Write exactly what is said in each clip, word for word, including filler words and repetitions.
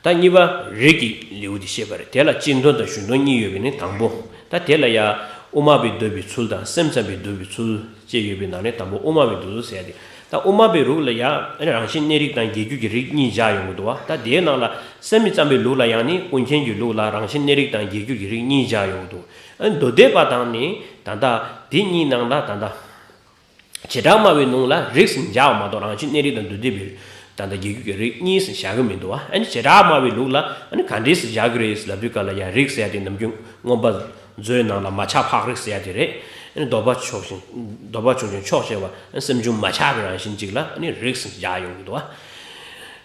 ད་གཉིས་པ་རིགས་ཀྱི་ལེའུ་དེ་བཤད་པ་རེད། དེ་ལ་སྤྱི་དོན་དང་གཞུང་དོན་གཉིས་ཡོད་པའི་ནི་དང་པོ། ད་དེ་ལ་ཡང་དབུ་མ་པའི་འདོད་པའི་ཚུལ་དང་སེམས་ཙམ་པའི་འདོད་པའི་ཚུལ་བཅས་ཡོད་པའི་ནང་ནས་དང་པོ་དབུ་མ་པའི་འདོད་ཚུལ་ཟེར་ཡ་དེ། ད་དབུ་མ་པའི་ལུགས་ལ་ཡང་རང་བཞིན་གནས་རིགས་དང་རྒྱས་འགྱུར་གྱི་རིགས་གཉིས་སྦྱར་ཡོང་གི་འདུག་བ། ད་དེའི་ནང་ལ་སེམས་ཙམ་པའི་ལུགས་ལ་ཡང་ནི་ཀུན་མཁྱེན་གྱི་ལུགས་ལ་རང་བཞིན་གནས་རིགས་དང་རྒྱས་འགྱུར་གྱི་རིགས་གཉིས་སྦྱར་ཡོང་གི་འདུག། ཨ་ནི་མདོ་སྡེ་པ་དང་ནི་ད་ལྟ་དེ་གཉིས་ནང་ལ་ད་ལྟ་བྱེ་བྲག་སྨྲ་བའི་ནང་ལ་རིགས་སུ་སྦྱར་བ་མ་གཏོགས་རང་བཞིན་གནས་རིགས་དང་མདོ་སྡེ་པའི་ད་ལྟ་རྒྱས་འགྱུར་གྱི་རིགས་གཉིས་སུ་བཞག་གི་མི་འདུག་བ། ཨ་ནི་བྱེ་བྲག་སྨྲ་བའི་ལུགས་ལ་ཨ་ནི་ག་འདྲས་སུ་བཞག་གི་རེད་ལབ་དུས་སྐབས་ལ་ཡང་རིགས་ཟེར་ཡ་དེ་ནམ་རྒྱུན་མངོན་པ་མཛོད་ནང་ལ་མ་ཆགས་འཕགས་རིགས་ཟེར་ཡ་དེ་རེད། ཨ་ནི་ལྡོག་པ་ཆོག་ཅིང་ལྡོག་པ་ཆོག་ཅིང་ཕྱོགས་ཆད་པ། ཨ་ནི་སེམས་བྱུང་མ་ཆགས་པའི་རང་བཞིན་གཅིག་ལ་ཨ་ནི་རིགས་སུ་སྦྱར་ཡོང་གི་འདུག་བ།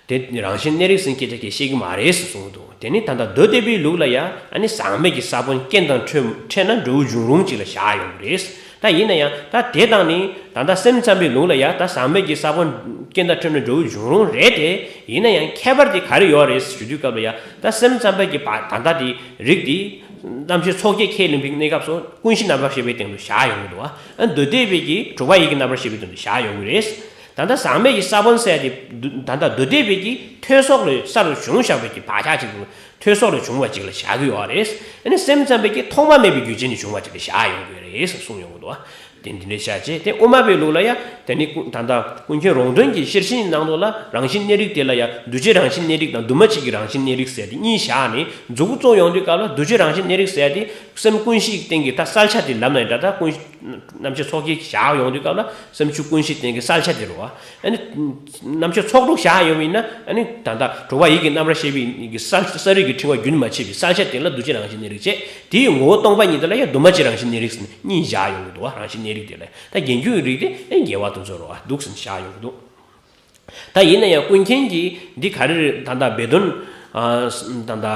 དེ་རང་བཞིན་གནས་རིགས་ཟེར་སྐད་ཆ་གིས་བཤད་ཀྱི་མ་རེད་ཟེར་གསུངས་འདུག། དེ་ནི་ད་ལྟ་མདོ་སྡེ་པའི་ལུགས་ལ་ཡང་ཨ་ནི་ཟག་མེད་ཀྱི་ས་བོན་རྐྱེན་དང་འཕྲད་འཕྲད་ན་འབྲས་བུ་འབྱུང་རུང་གཅིག་ལ་བཞག་ཡོང་གི་རེད། ད་ཡིན་ན་ཡང་ད་དེ་དང་ནི་ད་ལྟ་སེམས་ཙམ་པའི་ལུགས་ལ་ཡང་ད་ཟག་མེད་ཀྱི་ས་བོན་རྐྱེན་དང་འཕྲད་ན་འབྲས་བུ་འབྱུང་རུང་རེད་དེ། ཡིན་ན་ཡང་ཁྱད་པར་དེ་ག་རེ་ཡོད་རེད་ཞུ་དུས་སྐབས་ལ་ཡང་ད་སེམས་ཙམ་པའི་གི་བ་ད་ལྟ་དེ་རིགས་དེ་རྣམ་དབྱེ་ཚོགས་བརྒྱད་ཁས་ལེན་པའི་གནས་སྐབས་སུ་ཀུན་གཞི་རྣམ་པར་ཤེས་པའི་སྟེང་དུ་བཞག་ཡོང་གི་འདུག་བ། ཨ་མདོ་སྡེ་པའི་གི་དྲུག་པ་ཡིད་ཀྱི་རྣམ་པར་ཤེས་པའི་སྟེང་དུ་བཞག་ཡོང་གི་རེད། ད་ལྟ་ཟག་མེད་ཀྱི་ས་བོན་ཟེར་ཡ་དེ་ད་ལྟ་མདོ་སྡེ་པའི་གི་ཐོས་སོགས་ལས་གསར་དུ་བྱུང་བཞག་པའི་གི་བག་ཆགས་ཅིག་ཏུ་ཐོས་སོགས་ལས་བྱུང་བ་ཅིག་ལ་བཞག་གི་ཡོད་རེད། ཨ་ནི་སེམས་ཙམ་པའི་གི་ཐོག་མ་མེད་པའི་རྒྱུ་རྐྱེན་ནས་བྱུང་བ་ཅིག་ལ་བཞག་ཡོང་གི་རེད་གསུངས་ཡོང་གི་འདུག་བ། དེ་འདི་འདྲའི་བཞག་བྱས་དེ་དབུ་མ་པའི་ལུགས་ལ་ཡང་དེ་ནི་ཀུན་ད་ལྟ་ཀུན་མཁྱེན་རོང་སྟོན་གྱི་ཤེར་ཕྱིན་ནང་ལོགས་ལ་རང་བཞིན་གནས་རིགས་དེ་ལ་ཡང་འདུ་བྱེད་རང་བཞིན་གནས་རིགས་དང་འདུས་མ་བྱེད་ཀྱི་རང་བཞིན་གནས་རིགས་ཟེར་དེ་གཉིས་བཞག་ནས་མཛུབ་གུ་བཙུགས་ཡོང་དུས་སྐབས་ལ་འདུ་བྱེད་རང་བཞིན་གནས་རིགས་ཟེར་དེ་སེམས་ཀུན་གཞིའི་སྟེང་གི་ད་གསལ་ཆ་དེ་ལབ་ན་ཡང་འདྲ། ད་ཀུན་རྣམ་དབྱེ་ཚོགས་བརྒྱད་བཞག་ཡོང་དུས་སྐབས་ལ་སེམས་ཆོས་ཀུན་གཞིའི་སྟེང་གི་གསལ་ཆ་དེ་རེད་བ། ཨ་ནི་རྣམ་དབྱེ་ཚོགས་དྲུག་བཞག་ཡོང་བ་ཡིན་ན་ཨ་ནི་ད་ལྟ་དྲུག་པ་ཡིད་ཀྱི་རྣམ་པར་ཤེས་པའི་གི་གསལ་གསལ་རིག་གི་ཕྲེང་བ་རྒྱུན་མ་ཆད་པའི་གསལ་ཆ་དེ་ལ་འདུ་བྱེད་རང་བཞིན་གནས་རིགས་བྱས། དེའི་ངོ་བོ་སྟོང་པ་ཉིད་དེ་ལ་ཡང་འདུས་མ་བྱེད་རང་བཞིན་གནས་རིགས་ཟེར་གཉིས་བཞག་ཡོང་གི་འདུག་བ། རང་བཞིན་གནས་རིགས་དེ་ལ་ད་རྒྱས་འགྱུར་རིགས་དེ་ཨེ་རྒྱས་པ་དེ་ཚོ་རེད་བ། འདུག་ཟེར་བཞག་ཡོང་གི་འདུག། ད་ཡིན་ན་ཡང་ཀུན་མཁྱེན་གྱིས་འདི་ག་རེ་རེད། ད་ལྟ་སྦས་དོན་ཨ་ད་ལྟ་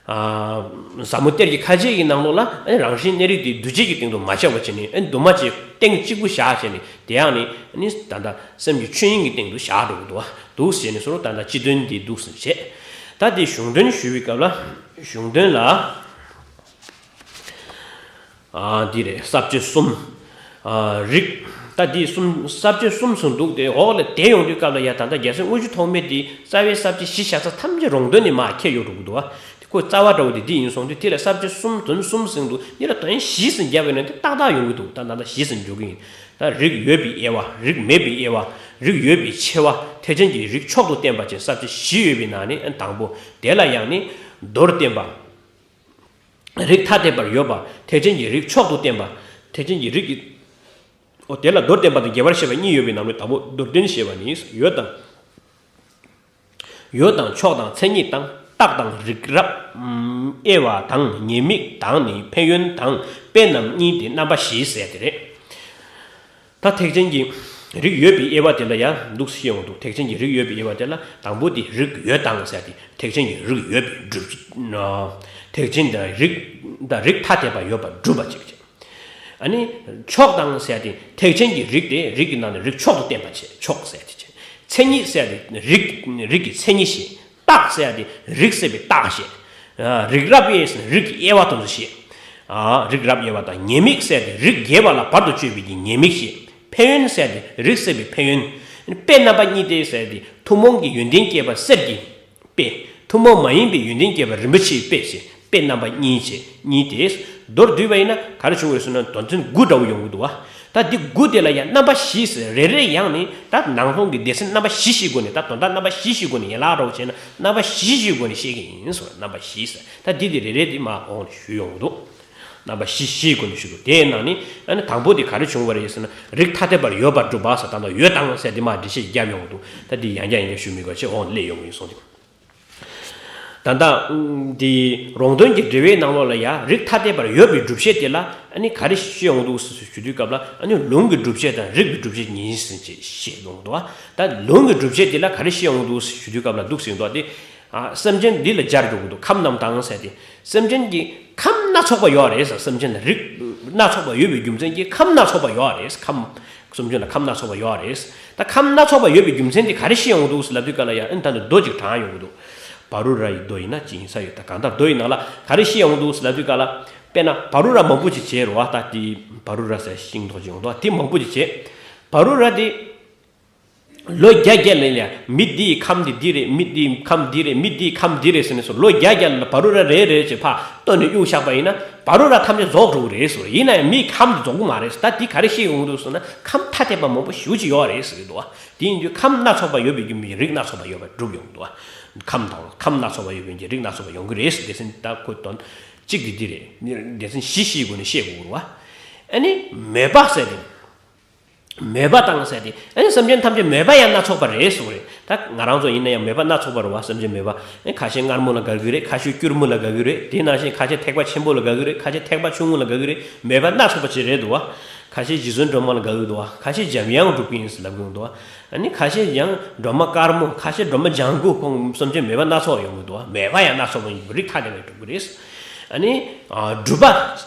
ཨ་ཟབ་མོ་གཏེར་གྱི་ཁ་འབྱེད་ཀྱི་ནང་ལོགས་ལ་ཨེ་རང་བཞིན་གནས་རིགས་དེ་འདུས་བྱས་ཀྱི་སྟེང་དུ་མ་ཆགས་པ་བྱས་ནས་ཨེ་འདུས་མ་བྱས་སྟེང་གཅིག་པུ་བཞག་བྱས་ནས་དེ་ཡང་ནི་ཨ་ནི་ད་ལྟ་སེམས་ཀྱི་ཆོས་དབྱིངས་ཀྱི་སྟེང་དུ་བཞག་འགྲོ་གི་འདུག་བ། འདུག་ཟེར་ནས་སོ་རོ་ད་ལྟ་སྤྱི་དོན་འདི་འདུག་ཟེར་བྱས། ད་དེ་གཞུང་དོན་ཞུ་བའི་སྐབས་ལ་གཞུང་དོན་ལ། ཨ་འདི་རེད། ས་བཅད་གསུམ། ཨ་རིགས། ད་འདི་གསུམ་ས་བཅད་གསུམ་ཟེར་འདུག་སྟེ་འོག་ལ་དེ་ཡོང་དུས་སྐབས་ལ་ཡ་ད་ལྟ་རྒྱལ་སྲས་དངུལ་ཆུ་ཐོགས་མེད་འདི་རྩ་བའི་ས་བཅད་བཞི་བཞག་ས་ཐམས་ཅད་རོང་སྟོན་ནས་མར་ཁྱེར་ཡོང་འགྲོ་གི་འདུག་བ། དེ་ཁོ་རྩ་བ་འདྲ་བོ་དེ་འདི་ཡིན་སོང་དུས་དེ་ལ་ས་བཅད་གསུམ་དོན་གསུམ་ཟེར་འདུག་འདི་ལ་དོན་བཞི་ཟེར་རྒྱབ་པ་ཡིན་ན་དེ་ཏག་ཏག་ཡོང་གི་འདུག་ད་ད་ལྟ་བཞི་ཟེར་འཇོག་གི་ཡིན། ད་རིགས་ཡོད་པའི་དབྱེ་བ། རིགས་མེད་པའི་དབྱེ་བ། རིགས་ཡོད་པའི་ཕྱེ་བ། ཐེག་ཆེན་གྱི་རིགས་མཆོག་ཏུ་བསྟན་པ་བཅས་ས་བཅད་བཞི་ཡོད་པའི་ནང་ནས་དང་པོ་དེ་ལ་ཡང་ནི་མདོར་བསྟན་པ། རིགས་ཐ་དད་པར་ཡོད་པ། ཐེག་ཆེན་གྱི་རིགས་མཆོག་ཏུ་བསྟན་པ། ཐེག་ཆེན་གྱི་རིགས་ཀྱི། འོ་དེ་ལ་མདོར་བསྟན་པ་དང་རྒྱས་པར་བཤད་པ་གཉིས་ཡོད་པའི་ནང་ནས་དང་པོ་མདོར་བསྟན་བཤད་པ་ནི་ཡོད་དང་། ཡོད་དང་ཕྱོགས་དང་མཚན་ཉིད་དང་རྟགས་དང་རིགས་རབ་དབྱེ་བ་དང་ཉེས་དམིགས་དང་ནི་ཕན་ཡོན་དང་དཔེ་རྣམ་གཉིས་ཏེ་རྣམ་པ་བཞི་ཟེར་དེ་རེད། ད་ཐེག་ཆེན་གྱི་རིགས་ཡོད་པའི་དབྱེ་བ་དེ་ལ་ཡང་འདུག་སེ་བཤད་ཡོང་འདུག་ཐེག་ཆེན་གྱི་རིགས་ཡོད་པའི་དབྱེ་བ་དེ་ལ་དང་པོ་དེ་རིགས་ཡོད་དང་ཟེར་ཏེ་ཐེག་ཆེན་གྱི་རིགས་ཡོད་པའི་སྒྲུབ། ཐེག་ཆེན་དང་རིགས་དང་རིགས་ཐ་དད་པ་ཡོད་པར་སྒྲུབ་པ་ཅིག་བྱས། ཨ་ནི་མཆོག་དང་ཟེར་ཏེ་ཐེག་ཆེན་གྱི་རིགས་དེ་རིགས་ཀྱི་ནང་ནས་རིགས་མཆོག་ཏུ་བསྟན་པ་བྱས་མཆོག་ཟེར་ཏེ་བྱས། མཚན་ཉིད་ཟེར་ཏེ་རིགས་རིགས་ཀྱི་མཚན་ཉིད་བཤད། རྟགས་ཟེར་ཏེ་རིགས་སད་པའི་རྟགས་བཤད། རིགས་རབ་དབྱེ་ཟེར་ན་རིགས་ཀྱི་དབྱེ་བ་དེ་ཚོ་བཤད། རིགས་རབ་དབྱེ་བ་དང་ཉེས་དམིགས་ཟེར་ཏེ་རིགས་རྒྱས་པ་ལ་བར་དུ་གཅོད་པའི་གི་ཉེས་དམིགས་བཤད། ཕན་ཡོན་ཟེར་ཏེ་རིགས་སད་པའི་ཕན་ཡོན། དཔེ་རྣམ་པ་གཉིས་ཏེ་ཟེར་ཏེ་ཐུན་མོང་གི་ཡོན་ཏན་བསྐྱེད་པ་གསེར་གྱི་དཔེ། ཐུན་མོང་མ་ཡིན་པའི་ཡོན་ཏན་བསྐྱེད་པ་རིན་པོ་ཆེའི་དཔེ་ཞེས་དཔེ་རྣམ་པ་གཉིས་བྱས་གཉིས་ཏེ། མདོར་བསྡུས་པ་ཡིན་ན་ག་རེ་བྱུང་བ་རེད་ཟེར་ན་དོན་ཚན་དགུ་འདྲ་བོ་ཡོང་གི་འདུག་བ། ད་འདི་དགུ་དེ་ལ་ཡང་རྣམ་པ་བཞི་ཟེར་རེ་རེ་ཡང་ནི་ད་ནང་ལོགས་ཀྱི་སྡེ་ཚན་རྣམ་པ་བཞི་བཞིའི་སྒོ་ནས་ད་དོན་དག་རྣམ་པ་བཞི་བཞིའི་སྒོ་ནས་ཡན་ལག་འདྲ་བོ་བྱས་ན་རྣམ་པ་བཞི་བཞིའི་སྒོ་ནས་བཤད་ཀྱི་ཡིན་ཟེར་བ། རྣམ་པ་བཞི་ཟེར་ད་འདི་དེ་རེ་རེ་དེ་མར་འོག་ནས་ཞུས་ཡོང་གི་འདུག་རྣམ་པ་བཞི་བཞིའི་སྒོ་ནས་ཞུས་འདུག་དེའི་ནང་ནས་ཨ་ནི་དང་པོ་དེ་ག་རེ་བྱུང་བ་རེད་ཟེར་ན་རིགས་ཐ་དད་པར་ཡོད་པར་སྒྲུབ་པ་ཟེར་ད་ལྟ་ཡོད་དང་ཟེར་དེ་མར་འགྲེལ་བཤད་བརྒྱབ་ཡོང་གི་འདུག་ད་འདི་ཡང་བསྐྱར་ཡང་བསྐྱར་ཞུ་མི་དགོས་ཆེ་འོག་ནས་སླེབས་ཡོང་གི་ཡིན་གསུངས་ཏེ། ད་ལྟ་འདི་རོང་སྟོན་གྱི་འགྲེལ་པའི་ནང་ལོགས་ལ་ཡང་རིགས་ཐ་དད་པར་ཡོད་པའི་སྒྲུབ་བྱེད་དེ་ལ་ཨ་ནི་ག་རེ་བཤད་ཡོང་འདུག་ཞུ་དུས་སྐབས་ལ་ཨ་ནི་ལུང་གི་སྒྲུབ་བྱེད་དང་རིགས་ཀྱི་སྒྲུབ་བྱེད་གཉིས་ཟེར་ཅིག་བཤད་ཡོང་འདུག་ད་ལུང་གི་སྒྲུབ་བྱེད་དེ་ལ་ག་རེ་བཤད་ཡོང་འདུག་ཞུ་དུས་སྐབས་ལ་འདུག་ཟེར་འདུག་སྟེ། ཨ་སེམས་ཅན་འདི་ལ་སྦྱར་འགྲོ་གི་འདུག་ཁམས་རྣམས་དང་ཟེར་ཏེ། སེམས་ཅན་གྱི་ཁམས་སྣ་ཚོགས་པ་ཡོད་རེད་ཟེར། སེམས་ཅན་ལ་རིགས་སྣ་ཚོགས་པ་ཡོད་པའི་རྒྱུ་མཚན་གྱིས་ཁམས་སྣ་ཚོགས་པ་ཡོད་རེད། ཁམས་སེམས་ཅན་ལ་ཁམས་སྣ་ཚོགས་པ་ཡོད་རེད། ད་ཁམས་སྣ་ཚོགས་པ་ཡོད་པའི་རྒྱུ་མཚན་དེ་ག་རེ་བཤད་ཡོང་གི་འདུག་ཟེར་ལབ་དུས་སྐབས་ལ་ཡང་ཨ་ནི་ད་ནི་མདོ་ཅིག་དྲངས་ཡོང་གི་འདུག་བ་རུ་ར་ཡི་མདོ་ཡིན་ན་ཅི་ཡིན་ས་ཡོད། ད་གང་ལྟར་མདོ་ཡི་ནང་ལ་ག་རེ་བཤད་ཡོང་གི་འདུག་ཟེར་ལབ་དུས་སྐབས་ལ་དཔེར་ན་བ་རུ་ར་མང་པོ་ཅིག་བྱས་རེད་བ། ད་དེ་བ་རུ་ར་ཟེར་ཤིང་ཏོག་ཅིག་ཡོང་འདུག་བ། དེ་མང་པོ་ཅིག་བྱས། བ་རུ་ར་དེ། ལོ་བརྒྱ་བརྒྱ་ལ་ཡ་མི་འདིའི་ཁམས་འདི་འདི་རེད། མི་འདིའི་ཁམས་འདི་རེད། མི་འདིའི་ཁམས་འདི་རེད་ཟེར་ནས་སོ་ལོ་བརྒྱ་བརྒྱ་ལ་བ་རུ་ར་རེ་རེ་བྱས་ཕར་བཏོན་ནས་གཡུག་བཞག་པ་ཡིན་ན་བ་རུ་ར་ཐམས་ཅད་རྫོགས་འགྲོ་གི་རེད་ཟེར། ཡིན་ན་ཡང་མིའི་ཁམས་འདི་རྫོགས་གི་མ་རེད་ཟེར། ད་འདི་ག་རེ་ཤེས་ཡོང་གི་འདུག་ཟེར་ན་ཁམས་ཐ་དད་པ་མང་པོ་ཞེ་པོ་ཅིག་ཡོད་རེད་ཟེར་གི་འདུག་བ། དེ་ཡིན་དུས་ཁམས་སྣ་ཚོགས་པ་ཡོད་པའི་རྒྱུ་མི་རིགས་སྣ་ཚོགས་པ་ཡོད་པ་གྲུབ་ཡོང་གི་འདུག་བ། ཁམས་དང་ཁམས་སྣ་ཚོགས་པ་ཡོད་པའི་རྒྱུ་རིགས་སྣ་ཚོགས་པ་ཡོང་གི་རེད་ཟེར། སྡེ་ཚན་ད་ཁོ་དོན་གཅིག་དེ་འདི་རེད། སྡེ་ཚན་བཞི་བཞིའི་སྒོ་ནས་བཤད་དགོས་གི་རེད་བ། ཨ་ནི་མོས་པ་ཟེར་དེ། མོས་པ་དང་ཟེར་དེ་ཨ་ནི་སེམས་ཅན་ཐམས་ཅད་མོས་པ་ཡང་སྣ་ཚོགས་པ་རེད་གསུངས་རེད། ད་ང་རང་ཚོ་ཡིན་ན་ཡང་མོས་པ་སྣ་ཚོགས་པ་རེད་བ། སེམས་ཅན་མོས་པ་ཨ་ནི་ཁ་ཤས་མངར་མོ་ལ་དགའ་གི་རེད། ཁ་ཤས་སྐྱུར་མོ་ལ་དགའ་གི་རེད། དེ་ནང་བཞིན་ཁ་ཤས་ཐེག་པ་ཆེན་པོ་ལ་དགའ་གི་རེད། ཁ་ཤས་ཐེག་པ་ཆུང་ངུ་ལ་དགའ་གི་རེད། མོས་པ་སྣ་ཚོགས་པ་ཅིག་རེད་འདུག་བ། ཁ་ཤས་རྗེ་བཙུན་སྒྲོལ་མ་ལ་དགའ་གི་འདུག་བ། ཁ་ཤས་འཇམ་དབྱངས་སྒྲུབ་ཀྱི་ཡིན་ཟེར་ལབ་གི་འདུག་བ། ཨ་ནི་ཁ་ཤས་ཡང་སྒྲོལ་མ་དཀར་མོ། ཁ་ཤས་སྒྲོལ་མ་ལྗང་གུ། ཁོང་སེམས་ཅན་མོས་པ་སྣ་ཚོགས་ཡོང་གི་འདུག་བ། མོས་པ་ཡང་སྣ་ཚོགས་པ་ཡིན་པ་རིགས་ཐ་དད་པས་གྲུབ་ཀྱི་རེད། ཨ་ནི་སྒྲུབ་པ།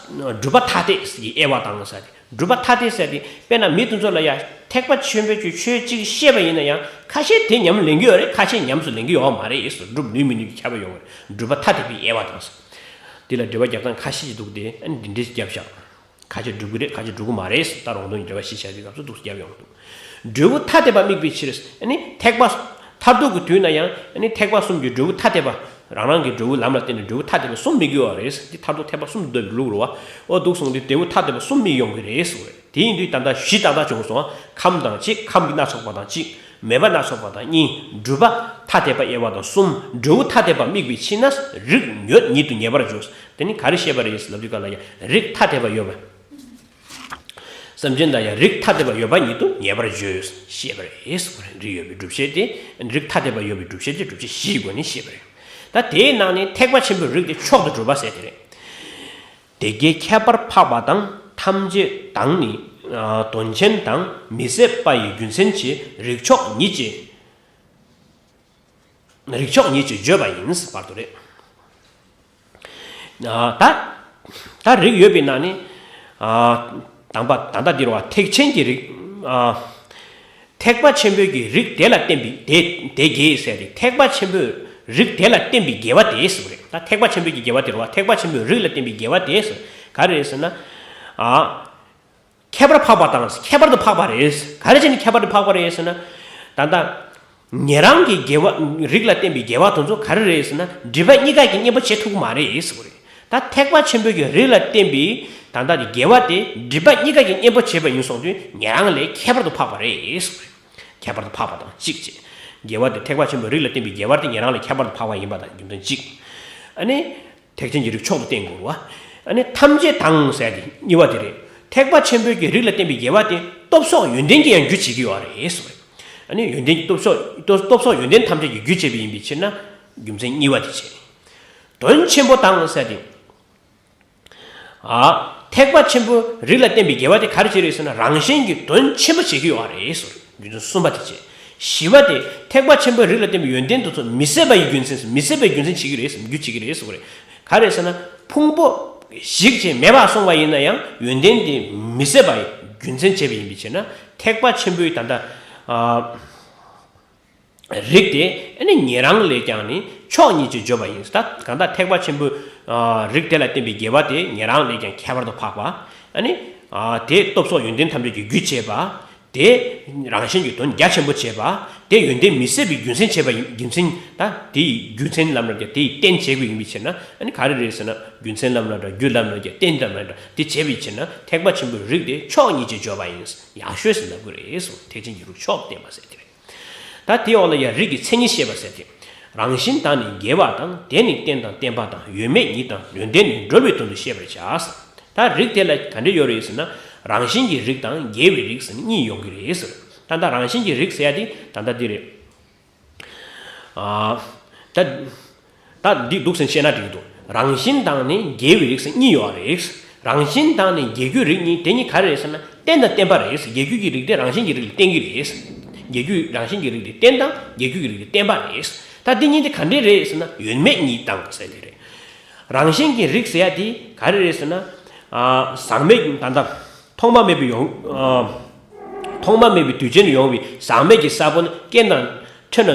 སྒྲུབ་པ་ཐ་དད་ཀྱི་དབྱེ་བ་དང་ཟེར་ཏེ། སྒྲུབ་པ་ཐ་དད་ཟེར་ཏེ་དཔེར་ན་མི་དེ་ཚོ་ལ་ཡ་ཐེག་པ་ཆེན་པོའི་ཆོས་གཅིག་བཤད་པ་ཡིན་ན་ཡང་ཁ་ཤས་དེ་ཉམས་ལེན་གྱི་ཡོད་རེད། ཁ་ཤས་ཉམས་སུ་ལེན་གྱི་ཡོད་མ་རེད། སྒྲུབ་ནུས་མི་ནུས་ཀྱི་ཁྱད་པར་ཡོང་གི་རེད། སྒྲུབ་པ་ཐ་དད་པའི་དབྱེ་བ་དང་ཟེར། དེ་ལ་འགྲེལ་པ་རྒྱབ་སྟངས་ཁ་ཤས་ཤིག་འདུག་སྟེ་ཨ་ནི་འདི་འདྲས་ཤིག་བརྒྱབ་བཞག་ཁ་ཤས་སྒྲུབ་ཀྱི་རེད། ཁ་ཤས་སྒྲུབ་ཀྱི་མ་རེད། ད་རོང་སྟོན་གྱི་འགྲེལ་པ་གཞི་བཞག་དུས་སྐབས་སུ་འདུག་སེ་བརྒྱབ་ཡོང་གི་འདུག་འབྲས་བུ་ཐ་དད་པ་དམིགས་པའི་ཕྱིར། ཨ་ནི་ཐེག་པ་མཐར་ཐུག་གི་དུས་ན་ཡང་ཨ་ནི་ཐེག་པ་གསུམ་གྱི་འབྲས་བུ་ཐ་དད་པ་རང་རང་གི་འབྲས་བུ་ལམ་ལ་བརྟེན་ནས་འབྲས་བུ་ཐ་དད་པ་གསུམ་དམིགས་ཀྱི་ཡོད་རེད། འདི་མཐར་ཐུག་ཐེག་པ་གསུམ་འདོད་པའི་ལུགས་རེད་བ། ཨོ་འདུག་སོང་སྟེ་འབྲས་བུ་ཐ་དད་པ་གསུམ་དམིགས་ཡོང་གི་རེད་ཟེར་བ་རེད། དེ་ཡིན་དུས་ད་ལྟ་བཞི་ཏག་ཏག་བྱུང་སོང་། ཁམས་དང་གཅིག་ཁམས་ཀྱི་སྣ་ཚོགས་པ་དང་གཅིག་མོས་པ་སྣ་ཚོགས་པ་དང་གཉིས། སྒྲུབ་པ་ཐ་དད་པ་དབྱེ་བ་དང་གསུམ། འབྲས་བུ་ཐ་དད་པ་དམིགས་པའི་ཕྱིར་ན་རིགས་ཉོན་ཉིད་དུ་ངེས་པར་འབྱུང་། དེ་ནི་ག་རེ་བཤད་པ་རེད་ཟེར་ལབ་དུས་སྐབས་ལ་ཡང་རིགས་ཐ་དད་པ་ཡོད་པ། སེམས་ཅན་དང་ཡང་རིགས་ཐ་དད་པ་ཡོད་པ་ཉིད་དུ་ངེས་པར་བརྗོད། ཞེས་པ་རེད། རིགས་ཡོད་པའི་སྒྲུབ་བྱེད་དེ། རིགས་ཐ་དད་པ་ཡོད་པའི་སྒྲུབ་བྱེད་དེ་སྒྲུབ་བྱེད་བཞིའི་སྒོ་ནས་བཤད་པ་རེད། ད་དེའི་ནང་ནས་ཐེག་པ་ཆེན་པོའི་རིགས་དེ་མཆོག་ཏུ་གྲུབ་པ་ཟེར་དེ་རེད། དེ་དགེ་ཁྱད་པར་འཕགས་པ་དང་། ཐམས་ཅད་དང་ནི་དོན་ཆེན་དང་། མི་ཟད་པ་ཡི་རྒྱུ་མཚན་གྱིས། རིགས་མཆོག་ཉིད་ཀྱི། རིགས་མཆོག་ཉིད་ཀྱིས་བརྗོད་པ་ཡིན་ཟེར་བར་དུ་རེད། ད་ད་རིགས་ཡོད་པའི་ནང་ནས་དང་པ་ད་ལྟ་འདིར་བ་ཐེག་ཆེན་གྱི་རིགས། ཐེག་པ་ཆེན་པོའི་གི་རིགས་དེ་ལ་བརྟེན་པའི་དེ་དེ་དགེ་ཟེར་ཏེ། ཐེག་པ་ཆེན་པོའི་རིགས་དེ་ལ་བརྟེན་པའི་དགེ་བ་དེ་ཟེར་བ་རེད། ད་ཐེག་པ་ཆེན་པོའི་གི་དགེ་བ་དེ་རེད་བ། ཐེག་པ་ཆེན་པོའི་རིགས་ལ་བརྟེན་པའི་དགེ་བ་དེ་ཟེར་ག་རེ་རེད་ཟེར་ན། ཨ། ཁྱད་པར་འཕགས་པ་དང་། ཁྱད་པར་དུ་འཕགས་པ་རེད། ག་རེ་བྱས་ནས་ཁྱད་པར་དུ་འཕགས་པ་རེད་ཟེར་ན། ད་ལྟ་ཉན་རང་གི་དགེ་བ། རིགས་ལ་བརྟེན་པའི་དགེ་བ་དེ་ཚོ་ག་རེ་རེད་ཟེར་ན། སྒྲིབ་པ་གཉིས་ཀ་གིས་གཉེན་པོ་བྱེད་ཐུབ་ཀྱི་མ་རེད་ཟེར་བ་རེད། ད་ཐེག་པ་ཆེན་པོའི་གི་རིགས་ལ་བརྟེན་པའི་ད་ལྟ་གི་དགེ་བ་དེ་སྒྲིབ་པ་གཉིས་ཀ་གིས་གཉེན་པོ་བྱེད་པ་ཡིན་སོང་དུས་ཉན་རང་ལས་ཁྱད་པར་དུ་འཕགས་པ་རེད་ཟེར་བ་རེད། ཁྱད་པར་དུ་འཕགས་པ་དང་གཅིག་བྱས། དགེ་བ་དེ་ཐེག་པ་ཆེན་པོའི་རིགས་ལ་བརྟེན་པའི་དགེ་བ་དེ་ཉན་རང་ལས་ཁྱད་པར་དུ་འཕགས་པ་ཡིན་པ་དང་རྒྱུ་མཚན་གཅིག་ཨ་ནི། ཐེག་ཆེན་གྱི་རིགས་མཆོག་ཏུ་བསྟན་དགོས་རེད་བ། ཨ་ནི་ཐམས་ཅད་དང་ཟེར་ཏེ་གཉིས་པ་དེ་རེད། ཐེག་པ་ཆེན་པོའི་གི་རིགས་ལ་བརྟེན་པའི་དགེ་བ་དེ་སྟོབས་སོགས་ཡོན་ཏན་གྱིས་ཡང་རྒྱུ་བྱེད་ཀྱི་ཡོད་རེད་ཟེར་བ་རེད། ཨ་ནི་ཡོན་ཏན་གྱི་སྟོབས་སོགས་སྟོབས་སོགས་ཡོན་ཏན་ཐམས་ཅད་ཀྱིས་རྒྱུ་བྱེད་པ་ཡིན་པའི་ཕྱིར་ན་རྒྱུ་མཚན་གཉིས་པ་དེ་བྱས། དོན་ཆེན་པོ་དང་ཟེར་ཏེ། ཨ། ཐེག་པ་ཆེན་པོའི་རིགས་ལ་བརྟེན་པའི་དགེ་བ་དེ་ག་རེ་བྱེད་རེད་ཟེར་ན་རང་གཞན་གྱི་དོན་ཆེན་པོ་བྱེད་ཀྱི་ཡོད་རེད་ཟེར་བ་རེད། རྒྱུ་མཚན་གསུམ་པ་དེ་བྱས། བཞི་པ་དེ་ཐེག་པ་ཆེན་པོའི་རིགས་ལ་བརྟེན་པའི་ཡོན་ཏན་དེ་ཚོ་མི་ཟད་པ་ཡི་རྒྱུ་མཚན་མི་ཟད་པའི་རྒྱུ་མཚན་བྱེད་ཀྱི་རེད་ཟེར་རྒྱུ་བྱེད་ཀྱི་རེད་ཟེར་བ་རེད། ག་རེ་ཟེར་ན་ཕུང་པོ་ཞིག་ཅིག་མེད་པར་སོང་བ་ཡིན་ན་ཡང་ཡོན་ཏན་དེ་མི་ཟད་པ་ཡི་རྒྱུ་མཚན་བྱས་པ་ཡིན་པའི་ཕྱིར་ན་ཐེག་པ་ཆེན་པོའི་ད་ལྟ་ཨ། རིགས་དེ་ཨ་ནི་ཉན་རང་ལས་ཀྱང་ནི་མཆོག་ཉིད་ཀྱིས་བརྗོད་པ་ཡིན། ད་གང་ལྟར་ཐེག་པ་ཆེན་པོའི་ཨ་རིགས་དེ་ལ་བརྟེན་པའི་དགེ་བ་དེ་ཉན་རང་ལས་ཀྱང་ཁྱད་པར་དུ་འཕགས་པ། ཨ་ནི་ཨ་དེ་སྟོབས་སོགས་ཡོན་ཏན་ཐམས་ཅད་ཀྱི་རྒྱུ་བྱེད་པ། དེ་རང་གཞན་གྱི་དོན་རྒྱ་ཆེན་པོ་བྱེད་པ། དེ་ཡོན་ཏན་མི་ཟད་པའི་རྒྱུ་མཚན་བྱེད་པ་ཡིན། རྒྱུ་མཚན་ད་དེ་ཡི་རྒྱུ་མཚན་ལབ་ན་དེ་ཡི་རྟེན་བྱེད་དགོས་ཡིན་པའི་ཕྱིར་ན་ཨ་ནི་ག་རེ་རེད་ཟེར་ན་རྒྱུ་མཚན་ལབ་ན་འདྲ་རྒྱུ་ལབ་ན་འདྲ་རྟེན་ལབ་ན་འདྲ་དེ་བྱེད་པའི་ཕྱིར་ན་ཐེག་པ་ཆེན་པོའི་རིགས་དེ་མཆོག་ཉིད་ཀྱིས་བརྗོད་པ་ཡིན། ཡག་ཤོས་སུ་ལབ་དགོས་རེད་གསུངས། ཐེག་ཆེན་གྱི་རིགས་མཆོག་བསྟན་པ་ཟེར་དེ་རེད། ད་དེའི་འོག་ལ་ཡང་རིགས་ཀྱི་མཚན་ཉིད་བཤད་པ་ཟེར་ཏེ། རང་བཞིན་དང་ནི་འགལ་བ་དང་། དེ་ནི་རྟེན་དང་བརྟེན་པ་དང་། ཡོད་མེད་ཉིད་དང་ཡོན་ཏན་ནི། སྒྲོལ་བའི་དོན་དུ་བཤད་པར་བྱ། ད་རིགས་དེ་ལ་ག་འདྲ་ཡོད་རེད་ཟེར་ན། རང་བཞིན་གྱི་རིགས་དང་འགལ་བའི་རིགས་ཟེར་ནས་གཉིས་ཡོང་གི་རེད་ཟེར། ད་ལྟ་རང་བཞིན་གྱི་རིགས་ཟེར་ཡ་དེ་ད་ལྟ་འདི་རེད། ཨ། ད་ད་འདི་འདུག་སེ་བཤད་ན་འགྲིག་གི་འདུག་རང་བཞིན་དང་ནི་འགལ་བའི་རིགས་ཟེར་གཉིས་ཡོད་རེད། རང་བཞིན་དང་ནི་འགལ་རྒྱུའི་རིགས་གཉིས་དེ་གཉིས་ག་རེ་རེད་ཟེར་ན་རྟེན་དང་བརྟེན་པ་རེད། འགལ་རྒྱུ་གི་རིགས་དེ་རང་བཞིན་གྱི་རིགས་ལ་བརྟེན་གྱི་རེད། འགལ་རྒྱུ་རང་བཞིན་གྱི་རིགས་དེ་རྟེན་དང་འགལ་རྒྱུ་གི་རིགས་དེ་བརྟེན་པ་རེད། ད་འདི་གཉིས་དེ་ག་འདྲས་རེད་ཟེར་ན་ཡོད་མེད་གཉིས་དང་ཟེར་དེ་རེད། རང་བཞིན་གྱི་རིགས་ཟེར་ཡ་དེ་ག་རེ་རེད་ཟེར་ན། ཨ། ཟག་མེད་ད་ལྟ་ཐོག་མ་མེད་པའི་ཡོང་། ཨ། ཐོག་མ་མེད་པའི་དུས་ཅན་ཡོང་བའི་ཟག་མེད་ཀྱི་ས་བོན་རྐྱེན་དང་འཕྲད་ན་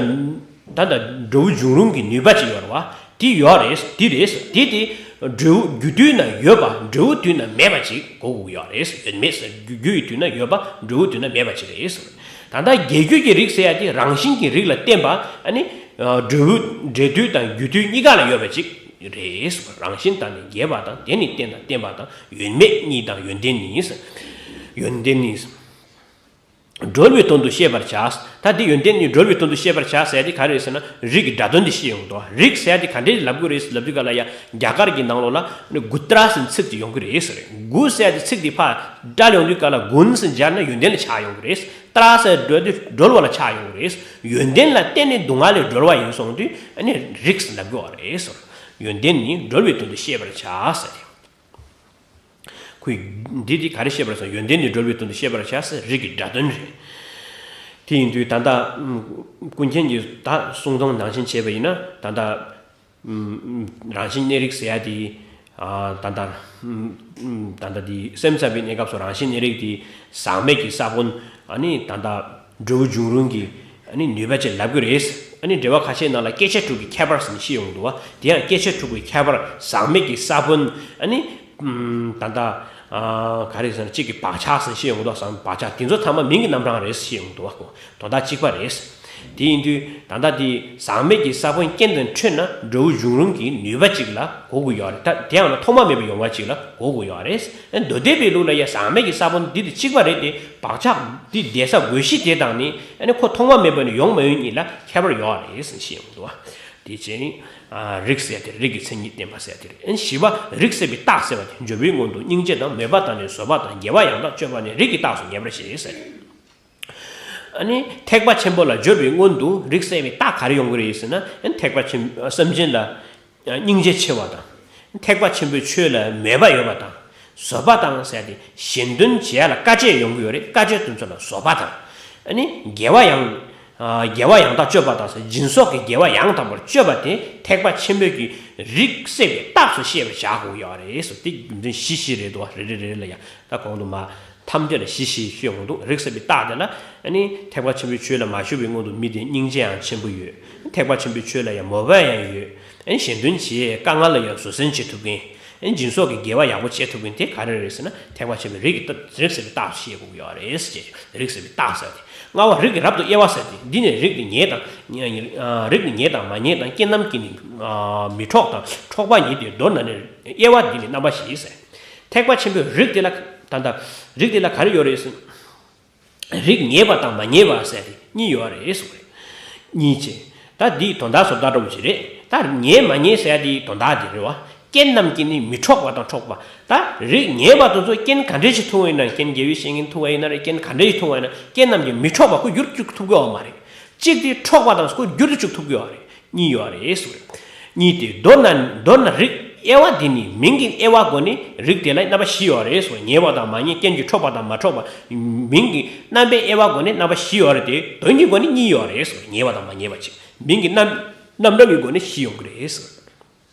ད་ལྟ་འབྲས་བུ་འབྱུང་རུང་གི་ནུས་པ་ཅིག་ཡོད་རེད་བ། དེ་ཡོད་རེད། དེ་རེད། དེ་དེ་འབྲས་བུ་རྒྱུ་དུས་ན་ཡོད་པ་འབྲས་བུ་དུས་ན་མེད་པ་ཅིག་གོ་དགོས་ཀྱི་ཡོད་རེད། ཡོད་མེད་ཟེར་རྒྱུ་རྒྱུ་ཡི་དུས་ན་ཡོད་པ་འབྲས་བུ་དུས་ན་མེད་པ་ཅིག་རེད། ད་ལྟ་རྒྱས་བསྡུས་ཀྱི་རིགས་ཟེར་ཡ་དེ་རང་བཞིན་གྱི་རིགས་ལ་བརྟེན་པ། ཨ་ནི་འབྲས་བུ་འབྲས་དུས་དང་རྒྱུ་དུས་གཉིས་ཀ་ལ་ཡོད་པ་ཅིག་རེད། རང་བཞིན་དང་ནི་རྒྱས་པ་དང་། དེ་ནི་རྟེན་དང་བརྟེན་པ་དང་། ཡོད་མེད་གཉིས་དང་། ཡོན་ཏན་ནི། ཡོན་ཏན་ནི། གྲོལ་བའི་དོན་དུ་ཤེས་པར་བྱ། ད་འདི་ཡོན་ཏན་ནི་གྲོལ་བའི་དོན་དུ་ཤེས་པར་བྱ་ཟེར་དེ་ག་རེ་ཟེར་ན། རིགས་ཀྱི་སྒྲ་དོན་དེ་ཤེས་ཡོང་དོ། རིགས་ཟེར་དེ་ག་འདྲས་ལབ་དགོས་རེད་ལབ་དུས་ག་ལ་ཡ། རྒྱ་གར་གྱི་ནང་ལོགས་ལ་ནི་གུ་ཏྲ་ཟེར་ཚིག་དེ་ཡོང་གི་རེད་ཟེར། གུ་ཟེར་དེ་ཚིག་དེ་ཕར་བཀྲལ་ཡོང་དུས་ག་ལ་གུན་ཟེར་སྦྱར་ན་ཡོན་ཏན་ལ་ཆགས་ཡོང་གི་རེད། ཏྲ་ཟེར་གྲོལ་དུས་གྲོལ་བ་ལ་ཆགས་ཡོང་གི་རེད། ཡོན་ཏན་ལ་བརྟེན་ནས་སྡུག་བསྔལ་ལས་གྲོལ་བ་ཡིན་སོང་དུས་ཨ་ནི་རིགས་ཟེར་ལབ་དགོས་པ་རེད་ཟེར། ཡོན་ཏན་ནི་གྲོལ་བའི་དོན་དུ་ཤེས་པར་བྱ་ཟེར། ཁོས་འདི་འདི་ག་རེ་བཤད་པར་སོང་། ཡོན་ཏན་ནི་གྲོལ་བའི་དོན་དུ་ཤེས་པར་བྱ་ཟེར། རིགས་ཀྱི་སྒྲ་དོན་རེད། དེ་ཡིན་དུས་ད་ལྟ་ཀུན་མཁྱེན་གྱིས་ད་གསུང་དོན་ནང་བཞིན་བྱས་པ་ཡིན་ན། ད་ལྟ་རང་བཞིན་གནས་རིགས་ཟེར་ཡ་དེ། ད་ལྟ་ད་ལྟ་དེ་སེམས་ཙམ་པའི་གནས་སྐབས་སུ་རང་བཞིན་གནས་རིགས་དེ་ཟག་མེད་ཀྱི་ས་བོན། ཨ་ནི་ད་ལྟ་འབྲས་བུ་འབྱུང་རུང་གི་ཨ་ནི་ནུས་པ་ཅིག་ལབ་ཀྱི་རེད། ཨ་ནི་འགྲེལ་པ་ཁ་ཤས་ནང་ལ་སྐྱེ་མཆེད་དྲུག་གི་ཁྱད་པར་ཟེར་ནས་བཤད་ཡོང་འདུག་བ། དེ་ཡང་སྐྱེ་མཆེད་དྲུག་གི་ཁྱད་པར། ཟག་མེད་ཀྱི་ས་བོན། ཨ་ནི་ད་ལྟ་ག་རེ་ཟེར་ན། གཅིག་གི་བག་ཆགས་ཟེར་ནས་བཤད་ཡོང་འདུག་བ། ཟག་བག་ཆགས་དེ་ཚོ་ཚང་མ་མིང་གི་རྣམ་གྲངས་རེད་ཟེར་བཤད་ཡོང་འདུག་བ། དོན་དག་གཅིག་པ་རེད། དེ་ཡིན་དུས་ད་ལྟ་དེ་ཟག་མེད་ཀྱི་ས་བོན་རྐྱེན་དང་འཕྲོད་ན་འབྲས་བུ་འབྱུང་རུང་གི་ནུས་པ་ཅིག་ལ་གོ་དགོས་ཡོད་རེད། ད་དེ་ཡང་ན་ཐོག་མ་མེད་པའི་ཡོང་བ་ཅིག་ལ་གོ་དགོས་ཡོད་རེད། མདོ་སྡེ་པའི་ལུགས་ལ་ཡ་ཟག་མེད་ཀྱི་ས་བོན་འདི་དེ་གཅིག་པ་རེད་དེ། བག་ཆགས་འདི་འདས་ས་དགོས་གཞི་དེ་དང་ནི་ཨ་ནི་ཁོ་ཐོག་མ་མེད་པ་ནས་ཡོང་མ་ཡོང་གཉིས་ལ་ཁྱད་པར་ཡོད་རེད་ཟེར་བཤད་ཡོང་འདུག་བ། དེ་བྱས་ནི་རིགས་ཟེར་དེ་རིགས་ཀྱི་མཚན་ཉིད་བསྟན་པ་ཟེར་དེ་རེད། བཞི་པ་རིགས་སད་པའི་རྟགས་ཟེར་བ་དེ། འཇོག་པོའི་སྔོན་དུ་སྙིང་རྗེ་དང་། མོས་པ་དང་ནི་བཟོད་པ་དང་། དགེ་བ་ཡང་དག་སྤྱོད་པ་ནི། རིགས་ཀྱི་རྟགས་སུ་ངེས་པར་བཞེད་ཟེར། ཨ་ནི་ཐེག་པ་ཆེན་པོ་ལ་འབྱོར་བའི་སྔོན་དུ་རིགས་སད་པའི་རྟགས་ག་རེ་ཡོང་གི་རེད་ཟེར་ན། ཨ་ནི་ཐེག་པ་ཆེན་པོ་སེམས་ཅན་ལ་སྙིང་རྗེ་ཆེ་བ་དང་། ཐེག་པ་ཆེན་པོའི་ཆོས་ལ་མོས་པ་ཡོད་པ་དང་། བཟོད་པ་དང་ཟེར་ཏེ་གཞན་དོན་བྱེད་ཡ་ལ་དཀའ་སྤྱད་ཡོང་གི་ཡོད་རེད། དཀའ་སྤྱད་དེ་ཚོ་ལ་བཟོད་པ་དང་། ཨ་ནི་དགེ་བ་ཡང་དགེ་བ་ཡང་དག་སྤྱོད་པ་དང་ཟེར། སྦྱིན་སོགས་ཀྱི་དགེ་བ་ཡང་དག་པར་སྤྱོད་པ་དེ་ཐེག་པ་ཆེན་པོའི་གི་རིགས་སད་པའི་རྟགས་སུ་ཤེས་པར་བྱ་དགོས་ཡོད་རེད་ཟེར། དེ་རྒྱུ་མཚན་བཞི་བཞི་རེད་འདུག་བ། རེ་རེ་རེ་རེ་ལ་ཡང་། ད་གོང་དུ་མ་ཐམས་ཅད་ལ་བཞི་བཞི་ཤོད་འོང་འདུག། རིགས་སད་པའི་རྟགས་དེ་ལ་ཨ་ནི་ཐེག་པ་ཆེན་པོའི་ཆོས་ལ་མ་ཞུགས་པའི་སྔོན་དུ་མི་དེ་སྙིང་རྗེ་ཡང་ཆེན་པོ་ཡོད། ཐེག་པ་ཆེན་པོའི་ཆོས་ལ་ཡང་མོས་པ་ཡང་ཡོད། ཨ་ནི་གཞན་དོན་བྱེད་དཀའ་ངལ་ལ་ཡང་བཟོད་བསྲན་བྱེད་ཐུབ་མཁན། ཨ་ནི་སྦྱིན་སོགས་ཀྱི་དགེ་བ་ཡག་པོ་བྱེད་ཐུབ་མཁན་དེ་ག་རེ་རེད་ཟེར་ན། ཐེག་པ་ཆེན་པོའི་རིགས་ཀྱི་རྟགས། རིགས་སད་པའི་རྟགས་སུ་ཤེས་དགོས་ཀྱི་ཡོད་རེད་ཟེར། རིགས་སད་པའི་རྟགས་ཟེར་ཏེ། ལྔ་པ་རིགས་ཀྱི་རབ་ཏུ་དབྱེ་བ་ཟེར་ཏེ། འདི་ནི་རིགས་ཀྱི་ཉེ་དང་། རིགས་ཀྱི་ཉེ་དང་མ་ཉེ་དང་། རྐྱེན་རྣམས་ཀྱིས་ནི་མི་འཕྲོག་དང་འཕྲོག་པ་ཉིད་དེ། མདོར་ན་ནི་དབྱེ་བ་འདི་ནི་རྣམ་པ་བཞི་ཟེར། ཐེག་པ་ཆེན་པོའི་རིགས་དེ་ལ། ད་ལྟ་རིགས་དེ་ལ་ག་རེ་ཡོད་རེད་ཟེར། རིགས་ཉེ་བ་དང་མ་ཉེ་བ་ཟེར་ཏེ་གཉིས་ཡོད་རེད་གསུངས་རེད། གཉིས་བྱས། ད་འདིའི་དོན་དག་བཟོ་ལྟ་འདྲ་བོ་ཅིག་རེད། ད་ཉེ་མ་ཉེ་ཟེར་དེའི་དོན་དག་དེ་རེད་བ། རྐྱེན་རྣམས་ཀྱིས་ནི་མི་འཕྲོག་པ་དང་འཕྲོག་པ། ད་རིགས་ཉེ་བ་དེ་ཚོ་རྐྱེན་ག་འདྲས་ཅིག་ཐུག་པ་ཡིན་ན། རྐྱེན་དགེ་བའི་བཤེས་གཉེན་ཐུག་པ་ཡིན་ན་རེད། རྐྱེན་ག་འདྲས་ཅིག་ཐུག་པ་ཡིན་ན། རྐྱེན་རྣམས་ཀྱིས་མི་འཕྲོག་པ། ཁོ་བསྒྱུར་བཅུག་ཐུབ་ཀྱི་ཡོད་མ་རེད། གཅིག་དེ་འཕྲོག་པ་དང་ཁོ་བསྒྱུར་དུ་བཅུག་ཐུབ་ཀྱི་ཡོད་རེད། གཉིས་ཡོད་རེད་གསུངས་རེད། གཉིས་ཏེ། མདོར་ན། མདོར་ན་རིགས་དབྱེ་བ་འདི་ནི་མིང་གི་དབྱེ་བ་སྒོ་ནས་རིགས་དེ་ལ་རྣམ་པ་བཞི་ཡོད་རེད་གསུངས། ཉེ་བ་དང་མ་ཉེ། རྐྱེན་གྱིས་འཕྲོག་པ་དང་མ་འཕྲོག་པ། མིང་གི་རྣམ་པའི་དབྱེ་བ་སྒོ་ནས་རྣམ་པ་བཞི་ཡོད་རེད་དེ། དོན་གྱི་སྒོ་ནས་གཉིས་ཡོད་རེད་གསུངས། ཉེ་བ་དང་མ་ཉེ་བ་ཅིག། མིང་གི་རྣམ་རྣམ་གྲངས་ཀྱི་སྒོ་ནས་བཞི་ཡོང་གི་རེད་གསུངས།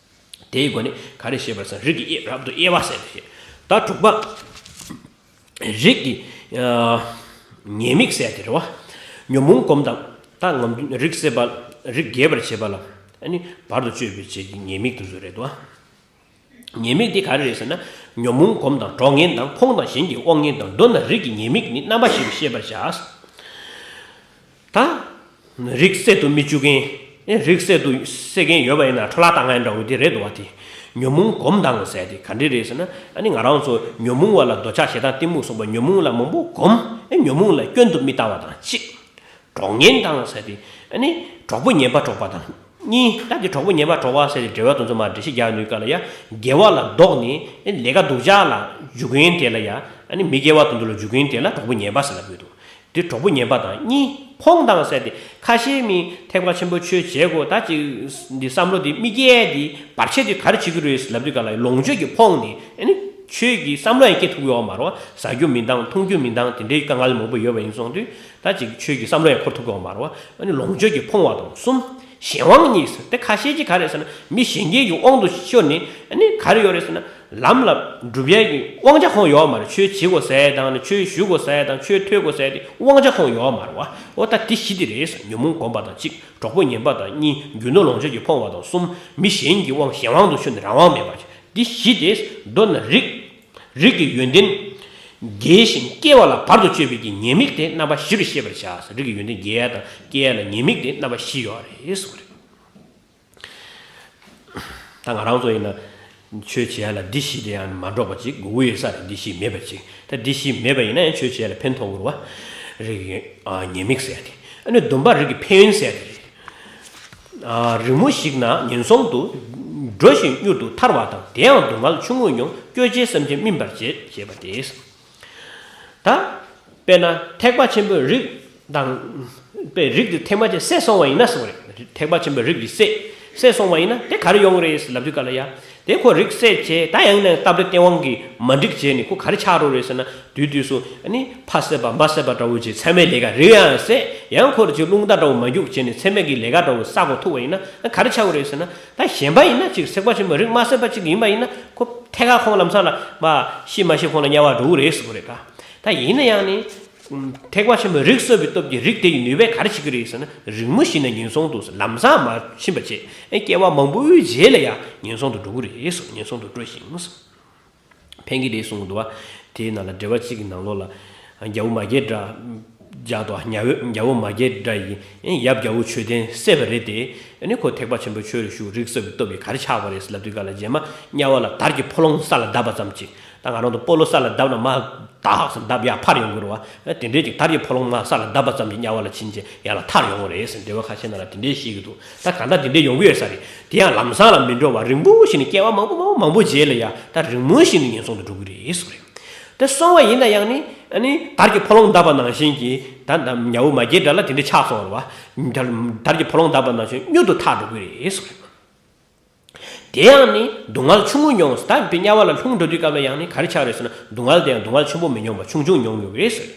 དེའི་སྒོ་ནས་ག་རེ་བཤད་པར་སོང་། རིགས་ཀྱི་དབྱེ། རབ་ཏུ་དབྱེ་བ་ཟེར་ཏེ་བཤད། ད་དྲུག་པ། རིགས་ཀྱི་ཨ་ཉེས་དམིགས་ཟེར་དེ་རེད་བ། ཉོན་མོངས་སྒོམ་དང་། ད་ངམ་རིགས་སད་པ། རིགས་རྒྱས་པར་བྱེད་པ་ལ་ཨ་ནི་བར་དུ་གཅོད་པའི་བྱེད་ཀྱི་ཉེས་དམིགས་དེ་ཚོ་རེད་བ། ཉེས་དམིགས་དེ་ག་རེ་རེད་ཟེར་ན། ཉོན་མོངས་སྒོམ་དང་། གྲོགས་ངན་དང་། ཕོངས་དང་གཞན་གྱི་དབང་ངན་དང་། མདོར་ན་རིགས་ཀྱི་ཉེས་དམིགས་ནི་རྣམ་པ་བཞི་རུ་ཤེས་པར་བྱ། ད། རིགས་སད་དུ་མི་བཅུག་མཁན། ཨེ་རིགས་སད་དུ་སད་མཁན་ཡོད་པ་ཡིན་ན་འཕྲོ་བརླག་བཏང་མཁན་འདྲ་བོ་དེ་རེད་འདུག་བ། དེ་ཉོན་མོངས་སྒོམ་དང་ཟེར་དེ་ག་འདྲ་རེད་ཟེར་ན། ཨ་ནི་ང་རང་ཚོ་ཉོན་མོངས་པ་ལ་འདོད་ཆགས་ཞེ་སྡང་གཏི་མུག་གསུམ་པོ་ཉོན་མོངས་ལ་མང་པོ་སྒོམ། ཨེ་ཉོན་མོངས་ལ་སྐྱོན་དུ་མི་ལྟ་བ་དང་གཅིག། གྲོགས་ངན་དང་ཟེར་དེ་ཨ་ནི་གྲོགས་པོ་ངན་པ་གྲོགས་པ་དང་གཉིས། ད་དེ་གྲོགས་པོ་ངན་པ་གྲོགས་པ་ཟེར་དེ་འབྲེལ་བ་དེ་ཚོ་མར་འགྲེལ་བཤད་རྒྱག་ནུས་སྐབས་ལ་ཡ། དགེ་བ་ལ་ལྡོག་ནས་ཨེ་ལས་ཀ་སྡུག་ཅག་ལ་འཇུག་མཁན་དེ་ལ་ཡ། ཨ་ནི་མི་དགེ་བ་དེ་ཚོ་ལ་འཇུག་མཁན་དེ་ལ་གྲོགས་པོ་ངན་པ་ཟེར་ལབ་ཀྱི་འདུག། དེ་གྲོགས་པོ་ངན་པ་དང་གཉིས། ཕོངས་དང་ཟེར་ཏེ་ཁ་ཤས་མི་ཐེག་པ་ཆེན་པོ་ཆོས་བྱེད་དགོས། ད་ཅིག་འདི་བསམ་བློ་དེ་མི་སྐྱེ་དེ་བར་ཆད་དེ་ག་རེ་བྱེད་ཀྱི་རེད་ལབ་དུས་ག་ལ་ལོངས་སྤྱོད་ཀྱི་ཕོངས་ནི་ཨ་ནི་ཆོས་ཀྱི་བསམ་བློ་ཡང་སྐྱེ་ཐུབ་ཡོད་མ་རེད་བ། ཟ་རྒྱུ་མི་འདང་། འཐུང་རྒྱུ་མི་འདང་། དེ་འདྲའི་དཀའ་ངལ་མང་པོ་ཡོད་པ་ཡིན་སོང་དུས། ད་ཅིག་ཆོས་ཀྱི་བསམ་བློ་ཡང་འཁོར་ཐུབ་ཀྱི་ཡོད་མ་རེད་བ། ཨ་ནི་ལོངས་སྤྱོད་ཀྱི་ཕོངས་པ་དང་གསུམ། གཞན་དབང་གཉིས་ཟེར་དེ་ཁ་ཤས་ཀྱིས་ག་རེ་ཟེར་ན། མི་གཞན་གྱི་དབང་དུ་ཤོར་ནས་ཨ་ནི་ག་རེ་ཡོད་རེད་ཟེར་ན། ལམ་ལ་སྒྲུབ་ཡས་ཀྱི་དབང་ཆ་ཁོང་ཡོད་མ་རེད། ཆོས་བྱེད་དགོས་ཟེར་ཡས་དང་ནི་ཆོས་ཞུ་དགོས་ཟེར་ཡས་དང་ཆོས་ཐོས་དགོས་ཟེར་ཡས་དེ་དབང་ཆ་ཁོང་ཡོད་མ་རེད་བ། འོ་ད་དེ་བཞི་དེ་རེད། ཉོན་མོངས་སྒོམ་པ་དང་གཅིག། གྲོགས་པོ་ངན་པ་དང་གཉིས། རྒྱུ་ནོར་ལོངས་སྤྱོད་ཀྱི་ཕོངས་པ་དང་གསུམ། མི་གཞན་གྱི་དབང་གཞན་དབང་དུ་ཤོར་ནས་རང་དབང་མེད་པ། འདི་བཞི་དེ་མདོར་ན་རིགས། རིགས་ཀྱི་ཡོན་ཏན། རྒྱས་ཤིང་སྐྱེ་བ་ལ་བར་དུ་གཅོད་པའི་གི་ཉེས་དམིགས་དེ་རྣམ་པ་བཞི་རུ་ཤེས་པར་བྱ། རིགས་ཀྱི་ཡོན་ཏན་རྒྱས་ཡ་དང་སྐྱེ་ཡ་ལ་ཉེས་དམིགས་དེ་རྣམ་པ་བཞི་ཡོད་རེད་གསུངས་རེད། ད་ང་རང་ཚོ་ཡིན་ན་ཆོས་བྱེད་ཡ་ལ་འདི་བཞི་དེ་ཡང་མ་འགྲོགས་པ་ཅིག་དགོས་ཀྱི་ཡོད་ས་རེད། འདི་བཞི་མེད་པ་ཅིག་ད་འདི་བཞི་མེད་པ་ཡིན་ན་ཡང་ཆོས་བྱེད་ཡ་ལ་ཕན་ཐོགས་ཀྱི་རེད་བ། རིགས་ཀྱི་ཉེས་དམིགས་ཟེར་ཡ་དེ། ཨ་ནི་བདུན་པ་རིགས་ཀྱི་ཕན་ཡོན་ཟེར་ཡ་དེ་རེད། རིང་མོ་ཞིག་ན་ངན་སོང་དུ་འགྲོ་ཞིང་མྱུར་དུ་ཐར་བ་དང་། དེ་ཡང་སྡུག་བསྔལ་ཆུང་ངུ་མྱོང་། སྐྱོ་བྱེད་སེམས་ཅན་སྨིན་པར་བྱེད་ཅེས་པ་སྟེ། ད་དཔེར་ན་ཐེག་པ་ཆེན་པོའི་རིགས་དང་། པའི་རིགས་དེ་ཐེག་པ་ཆེན་བསྲེས་སོང་བ་ཡིན་ན་གསུངས་རེད། ཐེག་པ་ཆེན་པོའི་རིགས་དེ་བསྲེས་བསྲེས་སོང་བ་ཡིན་ན་དེ་ག་རེ་ཡོང་གི་རེད་ལབ་དུས་ག་ལ་ཡ། དེ་ཁོ་རིགས་བསྲེས་བྱས་ད་ཡང་ནས་སྟབས་བདེ་སྟེས་དབང་གིས་མ་འགྲིག་བྱས་ནས་ཁོ་ག་རེ་ཆགས་འགྲོ་རེད་ཟེར་ན། དུས་དུས་སུ་ཨ་ནི་ཕ་བསད་པ་མ་བསད་པ་འདྲ་བོ་བྱས་ཚད་མེད་ལས་ཀ་རེ་ཡང་བསྲེས་ཡང་ཁོར་ཅིག་རླུང་རྟ་འདྲ་བོ་མ་རྒྱུག་བྱས་ནས་ཚད་མེད་ཀྱི་ལས་ཀ་འདྲ་བོ་བསགས་དགོས་ཐུག་པ་ཡིན་ན་ག་རེ་ཆགས་ཀྱི་རེད་ཟེར་ན། ད་གཞན་པ་ཡིན་ན་ཅིག་ཐེག་པ་ཆེན་པོའི་རིགས་མ་བསྲེས་པ་ཅིག་ཡིན་པ་ཡིན་ན་ཁོ་ཐད་ཀར་ཁོང་ལམ་སང་ལ་མ་ཤི་མ་ཤི་ཁོང་ལ་དམྱལ་བ་འགྲོ་གི་རེད་ཟེར་གི་རེད་ད། ད་ཡིན་ན་ཡང་ནི། ཐེག་པ་ཆེན་པོའི་རིགས་གསོ་བའི་སྟོབས་ཀྱིས་རིགས་དེ་ཡི་ནུས་པས་ག་རེ་བྱེད་ཀྱི་རེད་ཟེར་ན། རིང་མོ་ཞིག་ན་ངན་སོང་དུ་ལམ་སང་མ་ཕྱིན་པ་བྱས། ཨེ་སྐྱེ་བ་མང་པོའི་རྗེས་ལ་ཡང་ངན་སོང་དུ་འགྲོ་གི་རེད་ཟེར། ངན་སོང་དུ་འགྲོ་ཞིང་། ཕན་གྱི་རེད་གསུངས་འདུག་བ། དེའི་ནང་ལ་འགྲེལ་པ་གཅིག་གི་ནང་ལོགས་ལ། རྒྱལ་པོ་མ་སྐྱེས་དགྲ། རྒྱལ་དོ་རྒྱལ་པོ་མ་སྐྱེས་དགྲ་ཡིས་ཡབ་རྒྱལ་པོ་ཆོས་ལྡན་བསད་པ་རེད་དེ། ཨ་ནི་ཁོ་ཐེག་པ་ཆེན་པོའི་ཆོས་ལ་ཞུགས་རིགས་གསོ་བའི་སྟོབས་ཀྱིས་ག་རེ་ཆགས་པ་རེད་ལབ་དུས་ག་ལ་རྗེས་མ་དམྱལ་བ་ལ་དར་གྱི་ཕོ་ལོང་ས་ལ་བརྡབས་པ་ཙམ་གྱིས། ད་ང་རང་ཚོ་སྤོ་ལོ་ས་ལ་བརྡབས་ན་མར་དག་ས་བརྡབས་ཡར་འཕར་ཡོང་གི་རེད་བ། དེ་འདྲའི་ཅིག་དར་གྱི་ཕོ་ལོང་མར་ས་ལ་བརྡབས་པ་ཙམ་གྱིས་དམྱལ་བ་ལ་ཕྱིན་བྱས་ཡར་ལ་ཐར་ཡོང་གི་རེད་ཟེར་འགྲེལ་པ་ཁ་ཤས་ནང་ལ་དེ་འདྲའི་བཤད་ཀྱི་འདུག་ད་གང་ལྟར་དེ་འདྲའི་ཡོང་གི་ཡོད་ས་རེད། དེ་ཡང་ལམ་སང་ལ་མི་འགྲོ་བར་རིང་པོ་ཞིག་ནས་སྐྱེ་བ་མང་པོ་མང་པོ་མང་པོ་རྗེས་ལ་ཡ་ད་རིང་མོ་ཞིག་ནས་ངན་སོང་དུ་འགྲོ་གི་རེད་ཟེར་གི་རེད། དེ་སོང་བ་ཡིན་ན་ཡང་ནི་ཨ་ནི་དར་གྱི་ཕོ་ལོང་བརྡབས་པ་ནང་བཞིན་གྱི་ད་ད་དམྱལ་བ་མ་སྐྱེས་དགྲ་ལ་དེ་འདྲ་ཆགས་སོང་བ་རེད་བ། དར་དར་གྱི་ཕོ་ལོང་བརྡབས་པ་ནང་བཞིན་མྱུར་དུ་ཐར་འགྲོ་གི་རེད་ཟེར་གི་རེད། དེ་ཡང་ནི་སྡུག་བསྔལ་ཆུང་ངུ་མྱོང་། ད་དཔེ་དམྱལ་བ་ལ་ལྷུང་འགྲོ་དུས་སྐབས་ལ་ཡང་ནི་ག་རེ་ཆགས་རེད་ཟེར་ན། སྡུག་བསྔལ་དེ་ཡང་སྡུག་བསྔལ་ཆེན་པོ་མི་མྱོང་བ་ཆུང་ཆུང་མྱོང་ཡོང་གི་རེད་ཟེར།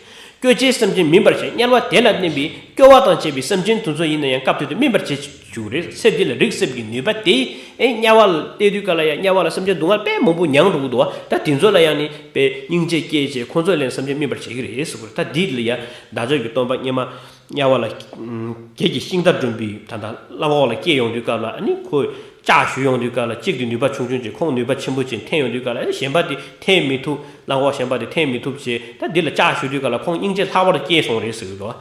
སྐྱོ་བྱེད་སེམས་ཅན་སྨིན་པར་བྱེད། དམྱལ་བ་དེ་ལ་གནས་པའི་སྐྱོ་བ་དང་བཅས་པའི་སེམས་ཅན་དེ་ཚོ་ཡིན་ན་ཡང་སྐབས་དེ་དུས་སྨིན་པར་བྱེད་བཅུག་རེད། ཚེ་འདི་ལ་རིགས་གསེར་གྱི་ནུས་པ་དེ་ཨེ་དམྱལ་བ་ལ་བལྟས་དུས་ག་ལ་ཡང་དམྱལ་བ་ལ་སེམས་ཅན་སྡུག་བསྔལ་དཔེ་མང་པོ་མྱངས་འགྲོ་གི་འདུག་བ། ད་དེ་ཚོ་ལ་ཡང་ནི་དཔེ་སྙིང་རྗེ་སྐྱེས་བྱས་ཁོང་ཚོ་ལ་སེམས་ཅན་སྨིན་པར་བྱེད་ཀྱི་རེད་ཟེར་གི་རེད། ད་འདི་ལ་ཡང་བདག་ཅག་གི་སྟོན་པ་སྔོན་མ་དམྱལ་བ་ལ་བགེགས་ཀྱི་ཤིང་རྟ་སྒྲོན་པའི་ད་ལྟ་གླང་གོག་ལ་སྐྱེས་ཡོང་དུས་སྐབས་ལ་ཨ་ནི་ཁོས་ལྕགས་གཞུ་ཡོང་དུས་སྐབས་ལ་གཅིག་དེ་ནུས་པ་ཆུང་ཆུང་ཅིག་ཁོང་ནུས་པ་ཆེན་པོ་ཅིག་འཐེན་ཡོང་དུས་སྐབས་ལ་ཨ་ནི་གཞན་པ་དེ་འཐེན་མི་ཐུབ། གླང་གོག་གཞན་པ་དེ་འཐེན་མི་ཐུབ་བྱས། ད་འདི་ལ་ལྕགས་གཞུ་དུས་སྐབས་ལ་ཁོང་སྙིང་རྗེ་ལྷག་པར་སྐྱེས་སོང་རེད་ཟེར་གི་འདུག་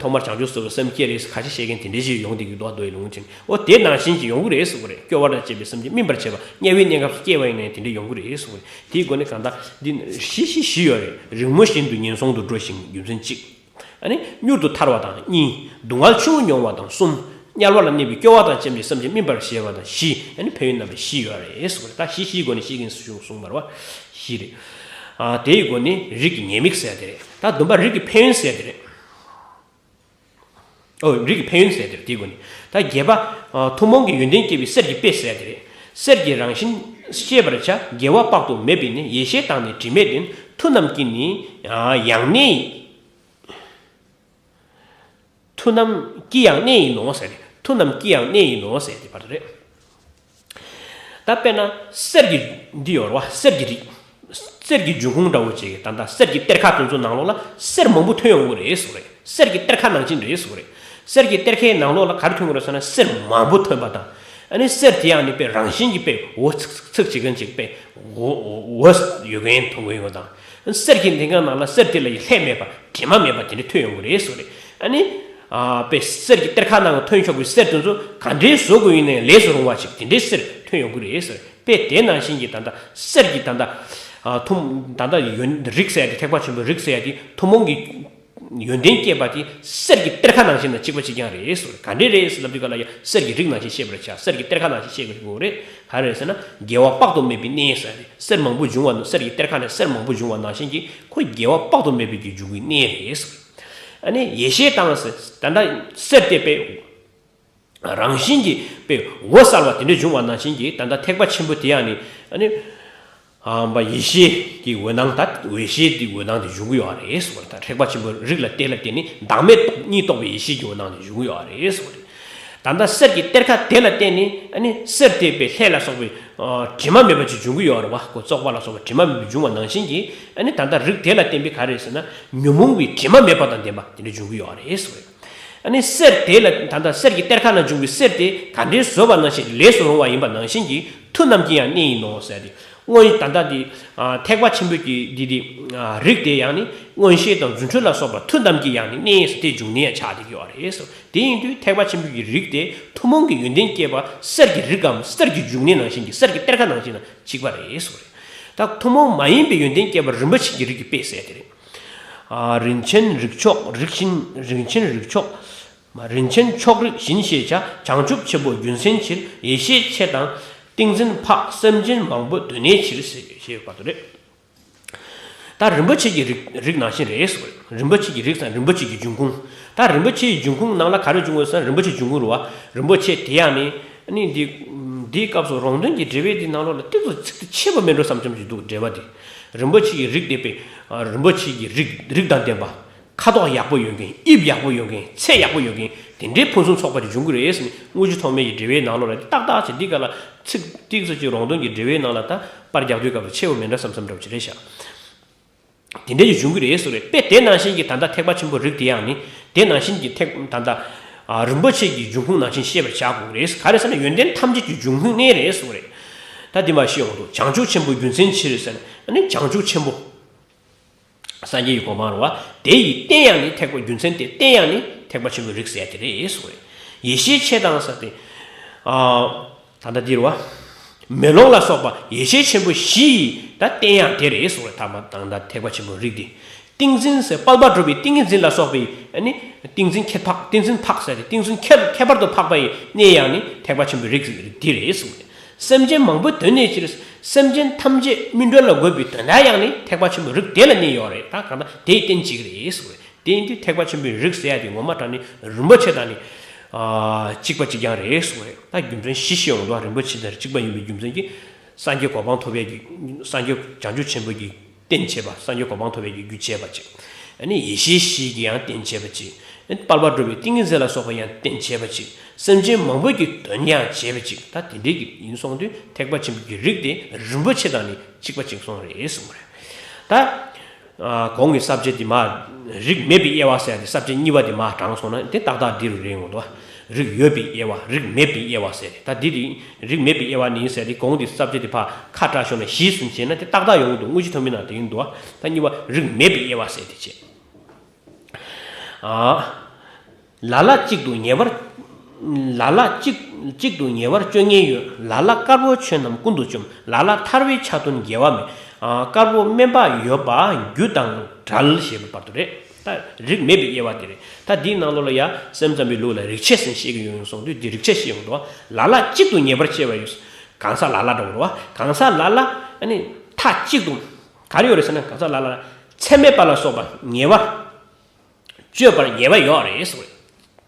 ཐོག་མར་བྱང་ཆུབ་སེམས་དཔའ་སེམས་བསྐྱེད་རེད་ཁ་ཤས་བཤད་མཁན་དེ་འདྲས་ཞིག་ཡོང་བསྡད་ཀྱི་འདུག་ལྟོས་ཡིན་ལུང་ཅན། འོ་དེ་ནང་བཞིན་ཅིག་ཡོང་གི་རེད་ཟེར་གི་རེད། སྐྱོ་བ་དང་བཅས་པའི་སེམས་ཅན་སྨིན་པར་བྱེད་པ་དམྱལ་བའི་གནས་སྐབས་སུ་སྐྱེས་པ་ཡིན་ན་ཡང་དེ་འདྲས་ཡོང་གི་རེད་ཟེར་གི་རེད། དེའི་སྒོ་ནས་གང་ལྟར་འདི་བཞི་བཞི་བཞི་ཡོད་རེད། རིང་མོ་བཞིན་དུ་ངན་སོང་དུ་འགྲོ་ཞིང་རྒྱུ་མཚན་གཅིག་ཨ་ནི་མྱུར་དུ་ཐར་བ་དང་གཉིས། སྡུག་བསྔལ་ཆུང་ངུ་མྱོང་བ་དང་གསུམ། དམྱལ་བ་ལ་གནས་པའི་སྐྱོ་བ་དང་བཅས་པའི་སེམས་ཅན་སྨིན་པར་བྱེད་པ་དང་བཞི། ཨ་ནི་ཕན་ཡོན་རྣམ་པ་བཞི་ཡོད་རེད་ཟེར་གི་རེད། ད་བཞི་བཞིའི་སྒོ་ནས་བཤད་མཁན་གསུངས་གསུངས་པ་རེད་བ། བཞི་རེད། ཨ་དེའི་སྒོ་ནས་རིགས་ཀྱི་ཉེས་དམིགས་ཟེར་ཡ་དེ་རེད། ད་བདུན་པ་རིགས་ཀྱི་ཕན་ཡོན་ཟེར་ཡ་དེ་རེད། ཨོ་རིགས་ཀྱི་ཕན་ཡོན་ཟེར་ཡ་དེ་རེད། དེའི་སྒོ་ནས་ད་བརྒྱད་པ། ཨ་ཐུན་མོང་གི་ཡོན་ཏན་སྐྱེད་པའི་གསེར་གྱི་དཔེ་ཟེར་ཡ་དེ་རེད། གསེར་གྱི་རང་བཞིན་ཤེས་པར་བྱ། དགེ་བ་དཔག་ཏུ་མེད་པས་ནི། ཡེ་ཤེས་དང་ནི་དྲི་མེད་ལྡན། མཐུ་རྣམས་ཀྱིས་ནི་ཡང་ནི། མཐུ་རྣམས་ཀྱིས་ཡང་གནས་ཡིན་ནོ་ཟེར་ཏེ། མཐུ་རྣམས་ཀྱིས་ཡང་གནས་ཡིན་ནོ་ཟེར་ཏེ་བར་རེད། ད་དཔེར་ན་གསེར་གྱི་འདི་ཡོད་རེད་བ། གསེར་གྱི་རིགས། གསེར་གྱི་འབྱུང་ཁུངས་འདྲ་བོ་ཅིག་ད་ལྟ་གསེར་གྱི་གཏེར་ཁ་དེ་ཚོ་ནང་ལོགས་ལ་གསེར་མང་པོ་ཐོན་ཡོང་གི་རེད་ཟེར་གི་རེད། གསེར་གྱི་གཏེར་ཁ་ནང་བཞིན་རེད་ཟེར་གི་རེད། གསེར་གྱི་གཏེར་ཁའི་ནང་ལོགས་ལ་ག་རེ་ཐོན་གི་རེད་ཟེར་ན་གསེར་མང་པོ་ཐོན་པ་དང་། ཨ་ནི་གསེར་དེ་ཡང་ནི་དཔེ་རང་བཞིན་གྱིས་དཔེ་འོད་ཚིག་ཚིག་ཚིག་བྱེད་མཁན་ཅིག་དཔེ་འོད་འོད་ཡོད་མཁན་མཐོང་གི་ཡོད་དང་། གསེར་གྱི་ལྡན་ཁང་ནང་ལ་གསེར་དེ་ལ་ཡི་ལྷད་མེད་པ་དྲི་མ་མེད་པ་དེ་འདྲ་ཐོན་ཡོང་གི་རེད་ཟེར་གི་རེད། ཨ་ནི། ཨ་དཔེ་གསེར་གྱི་གཏེར་ཁ་ནང་ཐོན་ཆོག་པའི་གསེར་དེ་ཚོ་ག་འདྲའི་བཟོ་དགོས་ཡིན་ནའི་ལས་སུ་རུང་བ་ཞིག་དེ་འདྲའི་གསེར་ཐོན་ཡོང་གི་རེད་ཟེར། དཔེ་དེ་ནང་བཞིན་གྱི་ད་ལྟ་གསེར་གྱི་ད་ལྟ་ཨ་ཐུམ་ད་ལྟ་ཡོན་རིགས་ཟེར་ཡ་དེ་ཐེག་པ་ཆེན་པོའི་རིགས་ཟེར་ཡ་དེ་ཐུན་མོང་གི་ཡོན་ཏན་སྐྱེས་པ་དེ་གསེར་གྱི་གཏེར་ཁ་ནང་བཞིན་དང་གཅིག་པ་གཅིག་རྐྱང་རེད་ཟེར། ག་འདྲའི་རེད་ཟེར་ལབ་དུས་ག་ལ་ཡ་གསེར་གྱི་རིགས་ནང་བཞིན་ཤེས་པར་བྱ། གསེར་གྱི་གཏེར་ཁ་ནང་བཞིན་ཤེས་པར་དགོས་རེད། ག་རེ་རེད་ཟེར་ན་དགེ་བ་དཔག་ཏུ་མེད་པའི་གནས་ཟེར་རེད། གསེར་མང་པོ་འབྱུང་བ་ནི་གསེར་གྱི་གཏེར་ཁ་ནས་གསེར་མང་པོ་འབྱུང་བ་ནང་བཞིན་གྱི་ཁོ་དགེ་བ་དཔག་ཏུ་མེད་པའི་གི་འབྱུང་གི་གནས་རེད་ཟེར། ཨ་ནི་ཡེ་ཤེས་དང་ཟེར་ད་ལྟ་གསེར་དེ་དཔེ་རང་བཞིན་གྱིས་དཔེ་འོད་གསལ་བ་དེ་འདྲ་འབྱུང་བ་ནང་བཞིན་གྱི་ད་ལྟ་ཐེག་པ་ཆེན་པོ་དེ་ཡང་ནི་ཨ་ནི་ཨ་ཡེ་ཤེས་ཀྱི་འོད་སྣང་ད་འོད་ཤེས་ཀྱི་འོད་སྣང་དེ་འབྱུང་གི་ཡོད་རེད་ཟེར་བ། ད་ཐེག་པ་ཆེན་པོའི་རིགས་ལ་དེ་ལ་བརྟེན་ནས་བདག་མེད་གཉིས་རྟོགས་པའི་ཡེ་ཤེས་ཀྱི་འོད་སྣང་དེ་འབྱུང་གི་ཡོད་རེད་ཟེར་བ་རེད། ད་ལྟ་གསེར་གྱི་གཏེར་ཁ་དེ་ལ་བརྟེན་ནས་ཨ་ནི་གསེར་དེ་དཔེ་ལྷད་ལ་སོགས་པའི་ཨ་དྲི་མ་མེད་པ་ཅིག་འབྱུང་གི་ཡོད་རེད་བ། ཁོ་བཙོག་པ་ལ་སོགས་པ་དྲི་མ་མེད་པ་འབྱུང་བ་ནང་བཞིན་གྱི་ཨ་ནི་ད་ལྟ་རིགས་དེ་ལ་བརྟེན་པའི་ག་རེ་ཟེར་ན་ཉོན་མོངས་པའི་དྲི་མ་མེད་པ་དང་ལྡན་པ་དེ་འདྲ་འབྱུང་གི་ཡོད་རེད་ཟེར་བ་རེད། ཨ་ནི་གསེར་དེ་ལ་ད་ལྟ་གསེར་གྱི་གཏེར་ཁ་ན་འབྱུང་བའི་གསེར་དེ་ག་འདྲའི་བཟོས་པ་ནང་བཞིན་ལས་སུ་རུང་བ་ཡིན་པ་ནང་བཞིན་གྱི་མཐུ་རྣམས་ཀྱིས་ཡང་གནས་ཡིན་ནོ་ཟེར་ཏེ། མངོན་ད་ལྟ་འདི་ཨ་ཐེག་པ་ཆེན་པོའི་གི་འདི་འདི་ཨ་རིགས་དེ་ཡང་ནི་མངོན་ཤེས་དང་རྫུ་འཕྲུལ་ལ་སོགས་པ་མཐུ་རྣམས་ཀྱིས་ཡང་ནི་གནས་སོ། དེ་འབྱུང་གནས་ཡང་ཆགས་བསྡད་ཀྱི་ཡོད་རེད་སོ། དེ་ཡིན་དུས་ཐེག་པ་ཆེན་པོའི་གི་རིགས་དེ་ཐུན་མོང་གི་ཡོན་ཏན་སྐྱེས་པ་གསེར་གྱི་རིགས་གམ་གསེར་གྱི་འབྱུང་གནས་ནང་བཞིན་གྱི་གསེར་གྱི་གཏེར་ཁ་ནང་བཞིན་དང་གཅིག་པ་རེད་སོ། ད་ཐུན་མོང་མ་ཡིན་པའི་ཡོན་ཏན་སྐྱེས་པ་རིན་པོ་ཆེ་གི་རིགས་ཀྱི་དཔེ་ཟེར་དེ་རེད། ཨ་རིན་ཆེན་རིགས་མཆོག་རིགས་བཞིན་རིན་ཆེན་རིགས་མཆོག་མ་རིན་ཆེན་མཆོག་རིགས་བཞིན་ཤེས་བྱ། བྱང་ཆུབ་ཆེན་པོ་རྒྱུ་མཚན་ཕྱིར། ཡེ་ཤེས་ཆེ་དང་ཏིང་འཛིན་འཕགས། སེམས་ཅན་མང་པོ་དོན་གནས་ཕྱིར། ཞེས་བར་དུ་རེད། ད་རིན་པོ་ཆེ་གི་རིགས་རིགས་ནང་བཞིན་རེད་ཟེར། རིན་པོ་ཆེ་གི་རིགས་སམ་རིན་པོ་ཆེ་གི་འབྱུང་ཁུངས། ད་རིན་པོ་ཆེའི་འབྱུང་ཁུངས་ནང་ལ་ག་རེ་འབྱུང་དགོས་ཟེར་ན། རིན་པོ་ཆེའི་འབྱུང་ཁུངས་རེད་བ། རིན་པོ་ཆེ་དེ་ཡང་ནི་ནི་འདི་འདིའི་སྐབས་སུ་རོང་སྟོན་གྱི་འགྲེལ་པའི་འདི་ནང་ལོགས་ལ་ཏོག་ཙམ་ཚིག་དེ་ཆད་པ་མེད་འགྲོ་བསམ་བསམ་ཞིག་འདུག་འགྲེལ་པ་འདི། རིན་པོ་ཆེ་གི་རིགས་དེ་པས་རིན་པོ་ཆེ་གི་རིགས་རིགས་དང་ལྡན་པ། ཁ་དོག་ཡག་པོ་ཡོད་མཁན། དབྱིབས་ཡག་པོ་ཡོད་མཁན། ཚད་ཡག་པོ་ཡོད་མཁན། དེ་འདྲའི་ཕུན་སུམ་ཚོགས་པ་ཅིག་འབྱུང་གི་རེད་ཟེར་ནས་དངུལ་ཆུ་ཐོགས་མེད་ཀྱི་འགྲེལ་པའི་ནང་ལོགས་ལ་ཏག་ཏག་ཅིག་འདི་ག་ལ་ཚིག་ཏིག་ཙམ་ཅིག་རོང་སྟོན་གྱི་འགྲེལ་པའི་ནང་ལ་ད་པར་རྒྱག་དུས་སྐབས་སུ་ཆེ་བོ་མེད་འདྲ་བསམ་བསམ་འདྲ་བོ་ཅིག་རེད་ཤག་དེ་འདྲ་ཅིག་འབྱུང་གི་རེད་ཟེར་རེད། དཔེ་དེ་ནང་བཞིན་གྱི་ད་ལྟ་ཐེག་པ་ཆེན་པོའི་རིགས་དེ་ཡང་ནི་དེ་ནང་བཞིན་གྱི་ཐེག་ད་ལྟ་ཨ་རིན་པོ་ཆེ་གི་འབྱུང་ཁུངས་ནང་བཞིན་ཤེས་པར་བྱ་དགོས་རེད། ག་རེ་ཟེར་ན་ཡོན་ཏན་ཐམས་ཅད་ཀྱི་འབྱུང་ཁུངས་གནས་རེད་ཟེར་རེད། ད་འདི་མ་ཤེས་ཡོང་དུས་བྱང་ཆུབ་ཆེན་པོ་རྒྱུ་མཚན་ཕྱིར་ཟེར་ན་ནི་བྱང་ཆུབ་ཆེན་པོ། སངས་རྒྱས་ཀྱི་གོ་འཕང་རེད་བ། དེ་ཡི་རྟེན་ཡང་ནི་ཐེག་པ་རྒྱུ་མཚན་དེ་རྟེན་ཡང་ནི་ཐེག་པ་ཆེན་པོའི་རིགས་ཟེར་ཡ་དེ་རེད་ཟེར་བ་རེད། ཡེ་ཤེས་ཆེ་དང་ཟེར་ཏེ། ཨ་ད་ལྟ་འདི་རེད་བ། མེ་ལོང་ལ་སོགས་པ་ཡེ་ཤེས་ཆེན་པོ་བཞི་ཡི་ད་རྟེན་ཡང་དེ་རེད་ཟེར་བ་རེད། ད་མ་ད་ལྟ་ཐེག་པ་ཆེན་པོའི་རིགས་དེ། ཏིང་འཛིན་ཟེར་དཔལ་འབར་གྲུབ་པའི་ཏིང་ངེ་འཛིན་ལ་སོགས་པའི་ཨ་ནི་ཏིང་འཛིན་ཁྱད་འཕགས། ཏིང་འཛིན་འཕགས་ཟེར་ཏེ་ཏིང་འཛིན་ཁྱད་ཁྱད་པར་དུ་འཕགས་པ་ཡི་གནས་ཡང་ནི་ཐེག་པ་ཆེན་པོའི་རིགས་འདི་རེད་གསུངས་ཏེ། སེམས་ཅན་མང་པོའི་དོན་གནས་ཕྱིར། སེམས་ཅན་ཐམས་ཅད་སྨིན་གྲོལ་ལ་འགོད་པའི་དོན་དག་ཡང་ནི་ཐེག་པ་ཆེན་པོའི་རིགས་དེ་ལ་གནས་ཡོད་རེད། ད་གང་ལྟར་དེའི་རྟེན་གཅིག་རེད་གསུངས་རེད། དེ་ཡིན་དུས་ཐེག་པ་ཆེན་པོའི་རིགས་ཟེར་ཡ་དེ་ངོ་མ་དྲང་ནི་རིན་པོ་ཆེ་དང་ནི་ཨ་གཅིག་པ་གཅིག་རྐྱང་རེད་གསུངས་རེད། ད་རྒྱུ་མཚན་བཞི་ཤེས་ཡོང་འདུག་རིན་པོ་ཆེ་དང་གཅིག་པ་ཡིན་པའི་རྒྱུ་མཚན་གྱིས་སངས་རྒྱས་གོ་འཕང་ཐོབ་ཡས་ཀྱི་སངས་རྒྱས་བྱང་ཆུབ་ཆེན་པོ་གི་རྟེན་བྱེད་པ། སངས་རྒྱས་གོ་འཕང་ཐོབ་པའི་རྒྱུ་བྱེད་པ་ཅིག་ཨ་ནི་ཡེ་ཤེས་བཞི་གི་ཡང་རྟེན་བྱེད་པ་ཅིག་དཔལ་འབར་གྲུབ་པའི་ཏིང་ངེ་འཛིན་ལ་སོགས་པ་ཡང་རྟེན་བྱེད་པ་ཅིག་སེམས་ཅན་མང་པོ་གི་དོན་ཡང་བྱེད་པ་ཅིག་ད་དེ་འདྲའི་གི་ཡིན་སོང་དུས་ཐེག་པ་ཆེན་པོ་གི་རིགས་དེ་རིན་པོ་ཆེ་དང་ནི་གཅིག་པ་གཅིག་མཚུངས་རེད་གསུངས་པ་རེད། ད་ཨ་གོང་གི་ས་བཅད་དེ་མ་རིགས་མེད་པའི་དབྱེ་བ་ཟེར་ཏེ་ས་བཅད་གཉིས་པ་དེ་མ་དྲངས་སོང་ན་དེ་ཏག་ཏག་འདི་རུ་རེད་འོང་དོ། རིགས་ཡོད་པའི་དབྱེ་བ། རིགས་མེད་པའི་དབྱེ་བ་ཟེར་ཏེ་ད་འདི་རིགས་རིགས་མེད་པའི་དབྱེ་བ་ནི་ཟེར་ཏེ་གོང་དེ་ས་བཅད་དེ་ཕར་ཁ་བྲལ་ཤོར་ནས་བཞི་ཟིན་བྱས་ན་དེ་ཏག་ཏག་ཡོང་གི་འདུག་དངོས་གཞི་ཐོན་མི་ནང་དེ་ཡིན་འདུག་ད་གཉིས་པ་རིགས་མེད་པའི་དབྱེ་བ་ཟེར་ཏེ་བྱས། ཨ། ལ་ལ་གཅིག་ཏུ་ཉེ་བར། ལ་ལ་གཅིག་གཅིག་ཏུ་ཉེ་བར་སྤྱོད་ངེས་ཡོད། ལ་ལ་དཀར་པོ་ཆོས་རྣམས་ཀུན་ཏུ་བཅོམ། ལ་ལ་ཐར་པའི་ཆ་དོན་དགེ་བ་མེད། ཨ་དཀར་པོ་དམན་པ་ཡོད་པ་རྒྱུ་དང་བྲལ་ཞེས་པའི་བར་དུ་རེད། ད་རིགས་མེད་པའི་དབྱེ་བ་དེ་རེད། ད་འདིའི་ནང་ལོགས་ལ་ཡ་སེམས་ཙམ་པའི་ལུགས་ལ་རིགས་ཆད་ཟེར་བཤད་ཀྱི་ཡོད་ཡོད་སོང་དུས་འདི་རིགས་ཆད་བཤད་ཡོང་འདུག་ལ་ལ་གཅིག་ཏུ་ཉེ་བར་སྐྱེ་བ་ཡོད། གང་ཟག་ལ་ལ་འདྲ་བོ་རེད་བ། གང་ཟག་ལ་ལ་ཨ་ནི་མཐའ་གཅིག་ཏུ་ག་རེ་ཡོད་རེད་ཟེར་ན་གང་ཟག་ལ་ལ་ཚད་མེད་པ་ལ་སོགས་པ་ཉེ་བར་སྤྱོད་པར་ངེས་པ་ཡོད་རེད་ཟེར་བ་རེད།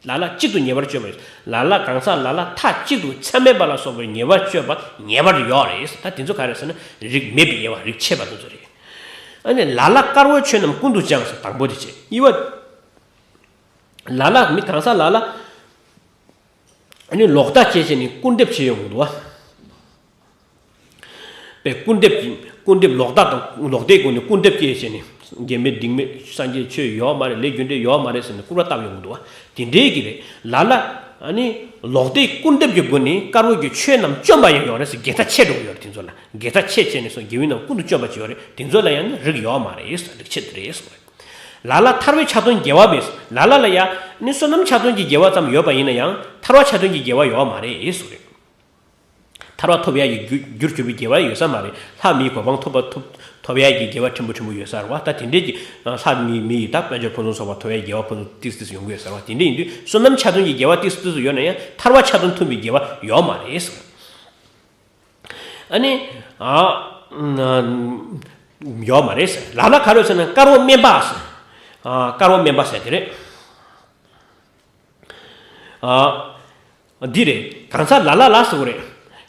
ལ་ལ་གཅིག་ཏུ་ཉེ་བར་སྤྱོད་པ་ཡོད། ལ་ལ་གང་ཟག་ལ་ལ་མཐའ་གཅིག་ཏུ་ཚད་མེད་པ་ལ་སོགས་པའི་ཉེ་བར་སྤྱོད་པ་ངེས་པར་ཡོད་རེད། ད་དེ་ཚོ་ག་རེ་ཟེར་ན་རིགས་མེད་པའི་དབྱེ་བ་རིགས་ཆད་པ་དེ་ཚོ་རེད། ཨ་ནི་ལ་ལ་དཀར་པོ་ཆོས་རྣམས་ཀུན་ཏུ་སྦྱངས་ཟེར་དང་པོ་དེ་བྱས། གཉིས་པ། ལ་ལ་མི་གང་ཟག་ལ་ལ་ཨ་ནི་ལོག་ལྟ་སྐྱེས་བྱས་ནས་སྐུར་འདེབས་བྱེད་ཡོང་གི་འདུག་བ། པའི་སྐུར་འདེབས་ཀྱི་སྐུར་འདེབས་ལོག་ལྟ་དང་ལོག་ལྟའི་སྒོ་ནས་སྐུར་འདེབས་སྐྱེས་བྱས་ནས་དགེ་མེད་སྡིག་མེད་སངས་རྒྱས་ཆོས་ཡོད་མ་རེད། ལས་རྒྱུ་འབྲས་ཡོད་མ་རེད་ཟེར་ནས་སྐུར་བ་བཏབ་ཡོང་གི་འདུག་བ། དེ་འདྲའི་གི་རེད། ལ་ལ་ཨ་ནི་ལོག་ལྟའི་སྐུར་འདེབས་ཀྱི་སྒོ་ནས་དཀར་པོ་གི་ཆོས་རྣམས་བཅོམ་པ་ཡང་ཡོད་རེད་ཟེར། དགེ་རྩ་ཆད་འགྲོ་གི་ཡོད་རེད། དེ་ཚོ་ལ་དགེ་རྩ་ཆད་བྱས་ནས་སོ་དགེ་བའི་རྣམས་ཀུན་ཏུ་བཅོམ་པ་ཅིག་ཡོད་རེད། དེ་ཚོ་ལ་ཡང་ན་རིགས་ཡོད་མ་རེད་ཟེར། རིགས་ཆད་དེ་རེད་ཟེར། ལ་ལ་ཐར་པའི་ཆ་དོན་དགེ་བ་མེད། ལ་ལ་ལ་ཡ་ནི་བསོད་ནམས་ཆ་དོན་གྱི་དགེ་བ་ཙམ་ཡོད་པ་ཡིན་ན་ཡང་ཐར་པ་ཆ་དོན་གྱི་དགེ་བ་ཡོད་མ་རེད་ཟེར། ཐར་པ་ཐོབ་ཡ་གི་རྒྱུ་རྒྱུར་གྱུར་པའི་དགེ་བ་ཡོད་ས་མ་རེད། ལྷ་མིའི་གོ་འཕང་ཐོབ་པ་ཐོབ་ཐོབ་ཡ་གི་དགེ་བ་ཕྲན་བུ་ཕྲན་བུ་ཡོད་ས་རེད་བ། ད་དེ་འདྲས་ཀྱི་ལྷ་མི་མི་ཡི་ད་དཔལ་འབྱོར་ཕུན་སུམ་ཚོགས་པ་ཐོབ་ཡ་དགེ་བ་ཕུན་སུམ་ཏིག་ཏིག་ཡོང་གི་ཡོད་ས་རེད་བ། དེ་འདྲས་ཡིན་དུས་བསོད་ནམས་ཆ་དོན་གྱི་དགེ་བ་ཏིག་ཏིག་ཡོད་ན་ཡང་ཐར་པ་ཆ་དོན་མཐུན་པའི་དགེ་བ་ཡོད་མ་རེད། ཨ་ནི། ཨ། ཡོད་མ་རེད་ཟེར། ལ་ལ་ག་རེ་ཟེར་ན་དཀར་པོ་དམན་པ་ཟེར། ཨ། དཀར་པོ་དམན་པ་ཟེར་དེ་རེད། ཨ། འདི་རེད། གང་ཟག་ལ་ལ་ལ་ཟེར་བ་རེད།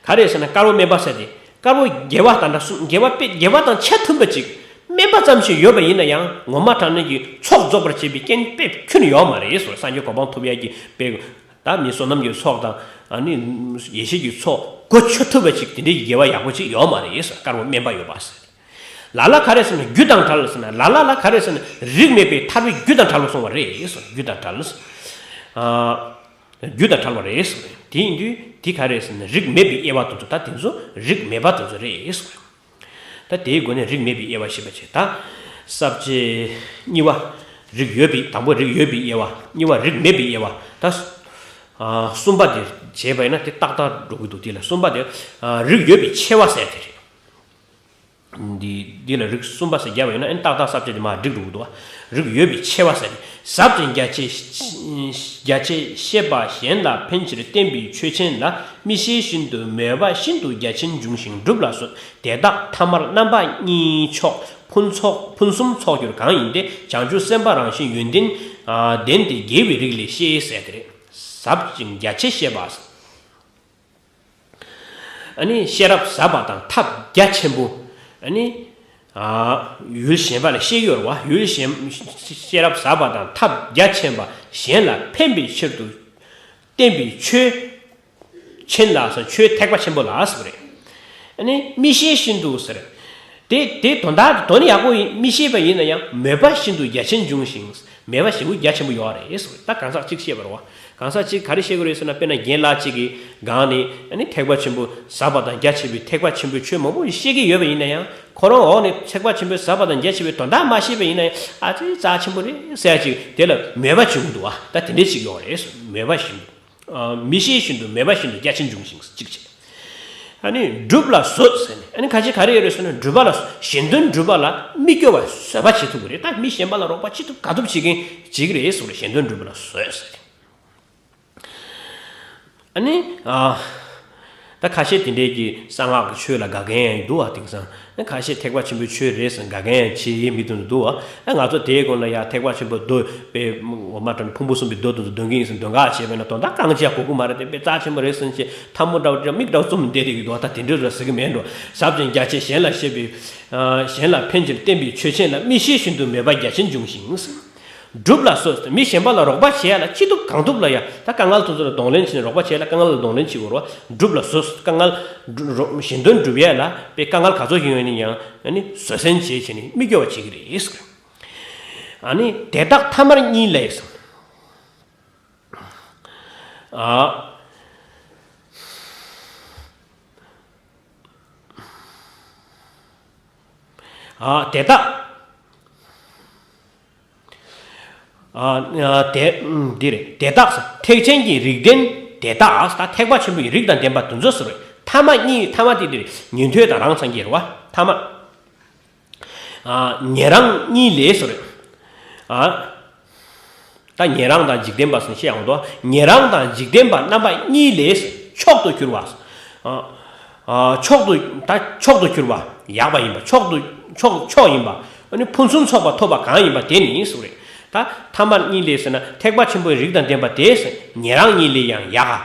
ག་རེ་ཟེར་ན་དཀར་པོ་དམན་པ་ཟེར་དེ། དཀར་པོ་དགེ་བ་དང་འདྲ་གསུམ་དགེ་བ་དཔེ་དགེ་བ་དང་ཆ་མཐུན་པ་ཅིག་དམན་པ་ཙམ་ཞིག་ཡོད་པ་ཡིན་ན་ཡང་ངོ་མ་དྲང་གནས་ཀྱི་ཚོགས་རྫོགས་པར་བྱེད་པའི་རྐྱེན་དཔེ་ཁྱོན་ནས་ཡོད་མ་རེད་ཟེར། སངས་རྒྱས་གོ་འཕང་ཐོབ་ཡ་གི་དཔེ། ད་མི་བསོད་ནམས་ཀྱི་ཚོགས་དང་ཨ་ནི་ཡེ་ཤེས་ཀྱི་ཚོགས་གོ་ཆོད་ཐུབ་པ་ཅིག་དེ་འདྲའི་དགེ་བ་ཡག་པོ་ཅིག་ཡོད་མ་རེད་ཟེར། དཀར་པོ་དམན་པ་ཡོད་པ་ཟེར། ལ་ལ་ག་རེ་ཟེར་ན་རྒྱུ་དང་བྲལ་ཟེར་ན་ལ་ལ་ལ་ག་རེ་ཟེར་ན་རིགས་མེད་པའི་ཐར་པའི་རྒྱུ་དང་བྲལ་བ་སོང་བ་རེད་ཟེར། རྒྱུ་དང་བྲལ་ཟེར། ཨ། རྒྱུ་དང་བྲལ་བ་རེད་ཟེར། དེ་ཡིན་དུས་དེ་ག་རེ་ཟེར་ན་རིགས་མེད་པའི་དབྱེ་བ་དེ་ཚོ་ད་དེ་ཚོ་རིགས་མེད་པ་དེ་ཚོ་རེད་ཟེར། ད་དེའི་སྒོ་ནས་རིགས་མེད་པའི་དབྱེ་བ་ཤེས་པར་བྱེད། ད་ས་བཅད་གཉིས་པ། རིགས་ཡོད་པའི། དང་པོ་རིགས་ཡོད་པའི་དབྱེ་བ། གཉིས་པ་རིགས་མེད་པའི་དབྱེ་བ། ད་ཨ་གསུམ་པ་དེ་བྱས་པ་ཡིན་ན་དེ་ཏག་ཏག་འགྲོ་གི་འདུག་དེ་ལ་གསུམ་པ་དེ་ཨ་རིགས་ཡོད་པའི་ཆེ་བ་ཟེར་དེ་རེད། འདི་འདི་ལ་རིགས་གསུམ་པ་ཟེར་བརྒྱབ་པ་ཡིན་ན་ཨ་ནི་ཏག་ཏག་ས་བཅད་དེ་མར་འགྲིག་འགྲོ་གི་འདུག་རིགས་ཡོད་པའི་ཆེ་བ་ཟེར་ཏེ། ཟབ་ཅིང་རྒྱ་ཆེ། རྒྱ་ཆེ་ཤེས་པ་གཞན་ལ་ཕན་ཕྱིར་བསྟན་པའི་ཆོས་ཅན་ལ་མིག་ཤེས་བཞིན་དུ་མོས་པ་ཤིན་ཏུ་རྒྱ་ཆེན་འབྱུང་ཞིང་སྒྲུབ་ལ་གསོལ། དེ་དག་ཐ་མར་རྣམ་པ་གཉིས་ཕྱོགས་ཕུན་ཚོགས་ཕུན་སུམ་ཚོགས་གྱུར་གང་ཡིན་ཏེ། བྱང་ཆུབ་སེམས་དཔའ་རང་བཞིན་ཡོན་ཏན་ལྡན་ཏེ་རྒྱལ་བའི་རིགས་ལས་ཤེས་ཟེར་ཏེ་རེད། ཟབ་ཅིང་རྒྱ་ཆེ་ཤེས་པ། ཨ་ནི་ཤེས་རབ་ཟབ་པ་དང་ཐབས་རྒྱ་ཆེན་པོ། ཨ་ནི་ཨ་ཡུལ་གཞན་པ་ལ་ཤེས་ཡོད་རེད་བ། ཡུལ་གཞན། ཤེས་རབ་ཟབ་པ་དང་ཐབས་རྒྱ་ཆེན་པ་གཞན་ལ་ཕན་པའི་ཕྱིར་དུ་བསྟན་པའི་ཆོས་ཅན་ལ་སོགས། ཆོས་ཐེག་པ་ཆེན་པོ་ལ་ཟེར་བ་རེད། ཨ་ནི་མིག་ཤེས་བཞིན་དུ་ཟེར། དེ་དེ་དོན་དག་དོན་ཡག་པོ་ཡིན། མི་ཤེས་པ་ཡིན་ན་ཡང་མོས་པ་ཤིན་ཏུ་རྒྱ་ཆེན་འབྱུང་ཞིང་། མོས་པ་ཞེ་པོ་རྒྱ་ཆེན་པོ་ཡོད་རེད་ཟེར། ད་གང་ཟག་གཅིག་ཤེས་པ་རེད་བ། གང་ཟག་གཅིག་ག་རེ་ཤེས་དགོས་རེད་ཟེར་ན། དཔེར་ན་རྒན་ལགས་གཅིག་གིས་སྒང་ནས་ཨ་ནི་ཐེག་པ་ཆེན་པོ་ཟབ་པ་དང་རྒྱ་ཆེ་བའི་ཐེག་པ་ཆེན་པོའི་ཆོས་མང་པོ་ཞིག་ཤེས་ཀྱི་ཡོད་པ་ཡིན་ན་ཡང་། ཁོ་རང་འོག་ནས་ཐེག་པ་ཆེན་པོའི་ཟབ་པ་དང་རྒྱ་ཆེ་བའི་དོན་དག་མ་ཤེས་པ་ཡིན་ན་ཡང་། ཨ་ཙི་རྩ་ཆེན་པོ་རེད་ཟེར་ཡ་ཅིག་དེ་ལ་མོས་པ་བྱུང་འདུག་བ། ད་དེ་འདྲས་ཅིག་ཡོད་རེད། མོས་པ་བཞིན་དུ། ཨ་མིག་ཤེས་བཞིན་དུ་མོས་པ་བཞིན་དུ་རྒྱ་ཆེན་འབྱུང་ཞིང་གཅིག་བྱས། ཨ་ནི་སྒྲུབ་ལ་གསོལ་ཟེར་ནས། ཨ་ནི་ཁ་ཆེ་ག་རེ་ཡོད་རེད་ཟེར་ན། སྒྲུབ་པ་ལ། གཞན་དོན་སྒྲུབ་པ་ལ་མི་སྐྱོ་བ་བཟོད་པ་བྱེད་ཐུབ་ཀྱི་རེད། ད་མི་གཞན་པ་ལ་རོགས་པ་ཅི་ཐུབ་ག་ཐུབ་བྱེད་མཁན་ཅིག་རེད་ཟེར་བ་རེད། གཞན་དོན་སྒྲུབ་པ་ལ་གསོལ་ཟེར། ཨ་ནི་ཨ་ད་ཁ་ཤས་དེ་འདྲས་ཀྱི་གསང་སྔགས་ཀྱི་ཆོས་ལ་དགའ་མཁན་ཡང་འདུག་བ། དེང་སང་ཨ་ཁ་ཤས་ཐེག་པ་ཆེན་པོའི་ཆོས་རེད་ཟེར་དགའ་མཁན་ཡང་བྱེད་ཡས་མི་འདུག་འདུག་བ། ཨ་ང་ཚོ་དེའི་སྒང་ལ་ཡ་ཐེག་པ་ཆེན་པོའི་མདོ་དཔེ་འོ་མ་འདྲ་ནི་ཕུང་པོ་གསུམ་པའི་མདོ་དེ་ཚོ་འདོན་གྱི་ཡིན་ཟེར་འདོན་ག་བྱས་པས་ན་དོན་དག་གང་ཅི་ཡང་གོ་གི་མ་རེད་དེ། དཔེ་རྩ་ཆེན་པོ་རེད་ཟེར་ནས་ཐལ་མོ་འདྲ་བོ་འདྲ་མིག་འདྲ་བོ་བཙུམ་བསྡད་བསྡད་ཀྱི་འདུག་ད་དེ་འདྲ་ར་ཟེར་གྱི་མེད་འགྲོ། ཟབ་ཅིང་རྒྱ་ཆེ་གཞན་ལ་ཤེས་པའི། གཞན་ལ་ཕན་ཕྱིར་བསྟན་པའི་ཆོས་ཅན་ལ་མིག་ཤེས་བཞིན་དུ་མོས་པ་རྒྱ་ཆེན་འབྱུང་ཞིང་། སྒྲུབ་ལ་གསོལ། མི་གཞན་པ་ལ་རོགས་པ་བྱེད་ཡ་ལ་ཅི་ཐུབ་གང་ཐུབ་ལ་ཡ། ད་དཀའ་ངལ་དེ་ཚོ་ལ་གདོང་ལེན་བྱས་ནས། རོགས་པ་བྱེད་ཡ་ལ་དཀའ་ངལ་ལ་གདོང་ལེན་བྱེད་དགོས་རེད་བ། སྒྲུབ་ལ་གསོལ། དཀའ་ངལ་སྒྲུ་རོགས་གཞན་དོན་སྒྲུབ་ཡ་ལ་དཔེ་དཀའ་ངལ་ག་ཚོད་ཡོང་ཡ་ནི་ཡང་ཨ་ནི་བཟོད་བསྲན་བྱེད་བྱས་ནས་མི་སྐྱོ་བ་བྱེད་ཀྱི་རེད། ཨ་ནི་དེ་དག་ཐ་མར་གཉིས་ལས་སམ། ཨ། ཨ་དེ་དག་ཨ་དེ་འདི་རེད། དེ་དག་ཐེག་ཆེན་གྱི་རིགས་ལྡན་དེ་དག་ད་ཐེག་པ་ཆེན་པོའི་རིགས་དང་ལྡན་པ་དེ་ཚོ་ཟེར་བས། ཐ་མ་གཉིས། ཐ་མ་དེ་འདི་རེད། ཉན་ཐོས་དང་རང་སངས་རྒྱས་རེད་བ། ཐ་མ། ཨ་ཉན་རང་གཉིས་ལས་ཟེར་བས། ཨ་ད་ཉན་རང་དང་འཇིག་རྟེན་པ་ཟེར་ནས་བཤད་ཡོང་དོ། ཉན་རང་དང་འཇིག་རྟེན་པ་རྣམ་པ་གཉིས་ལས་མཆོག་ཏུ་གྱུར་པ། ཨ་ཨ་མཆོག་ཏུ་ད་མཆོག་ཏུ་གྱུར་པ་ཡག་པ་ཡིན་པ། མཆོག་ཏུ་མཆོག་མཆོག་ཡིན་པ། ཨ་ནི་ཕུན་སུམ་ཚོགས་པ་ཐོབ་པ་གང་ཡིན་པ་དེ་ནི་ཟེར་བས། ད་ཐ་མ་གཉིས་ལས་ཟེར་ན་ཐེག་པ་ཆེན་པོའི་རིགས་དང་ལྡན་པ་དེ་ཉན་རང་གཉིས་ལས་ཡང་ཡག་ག་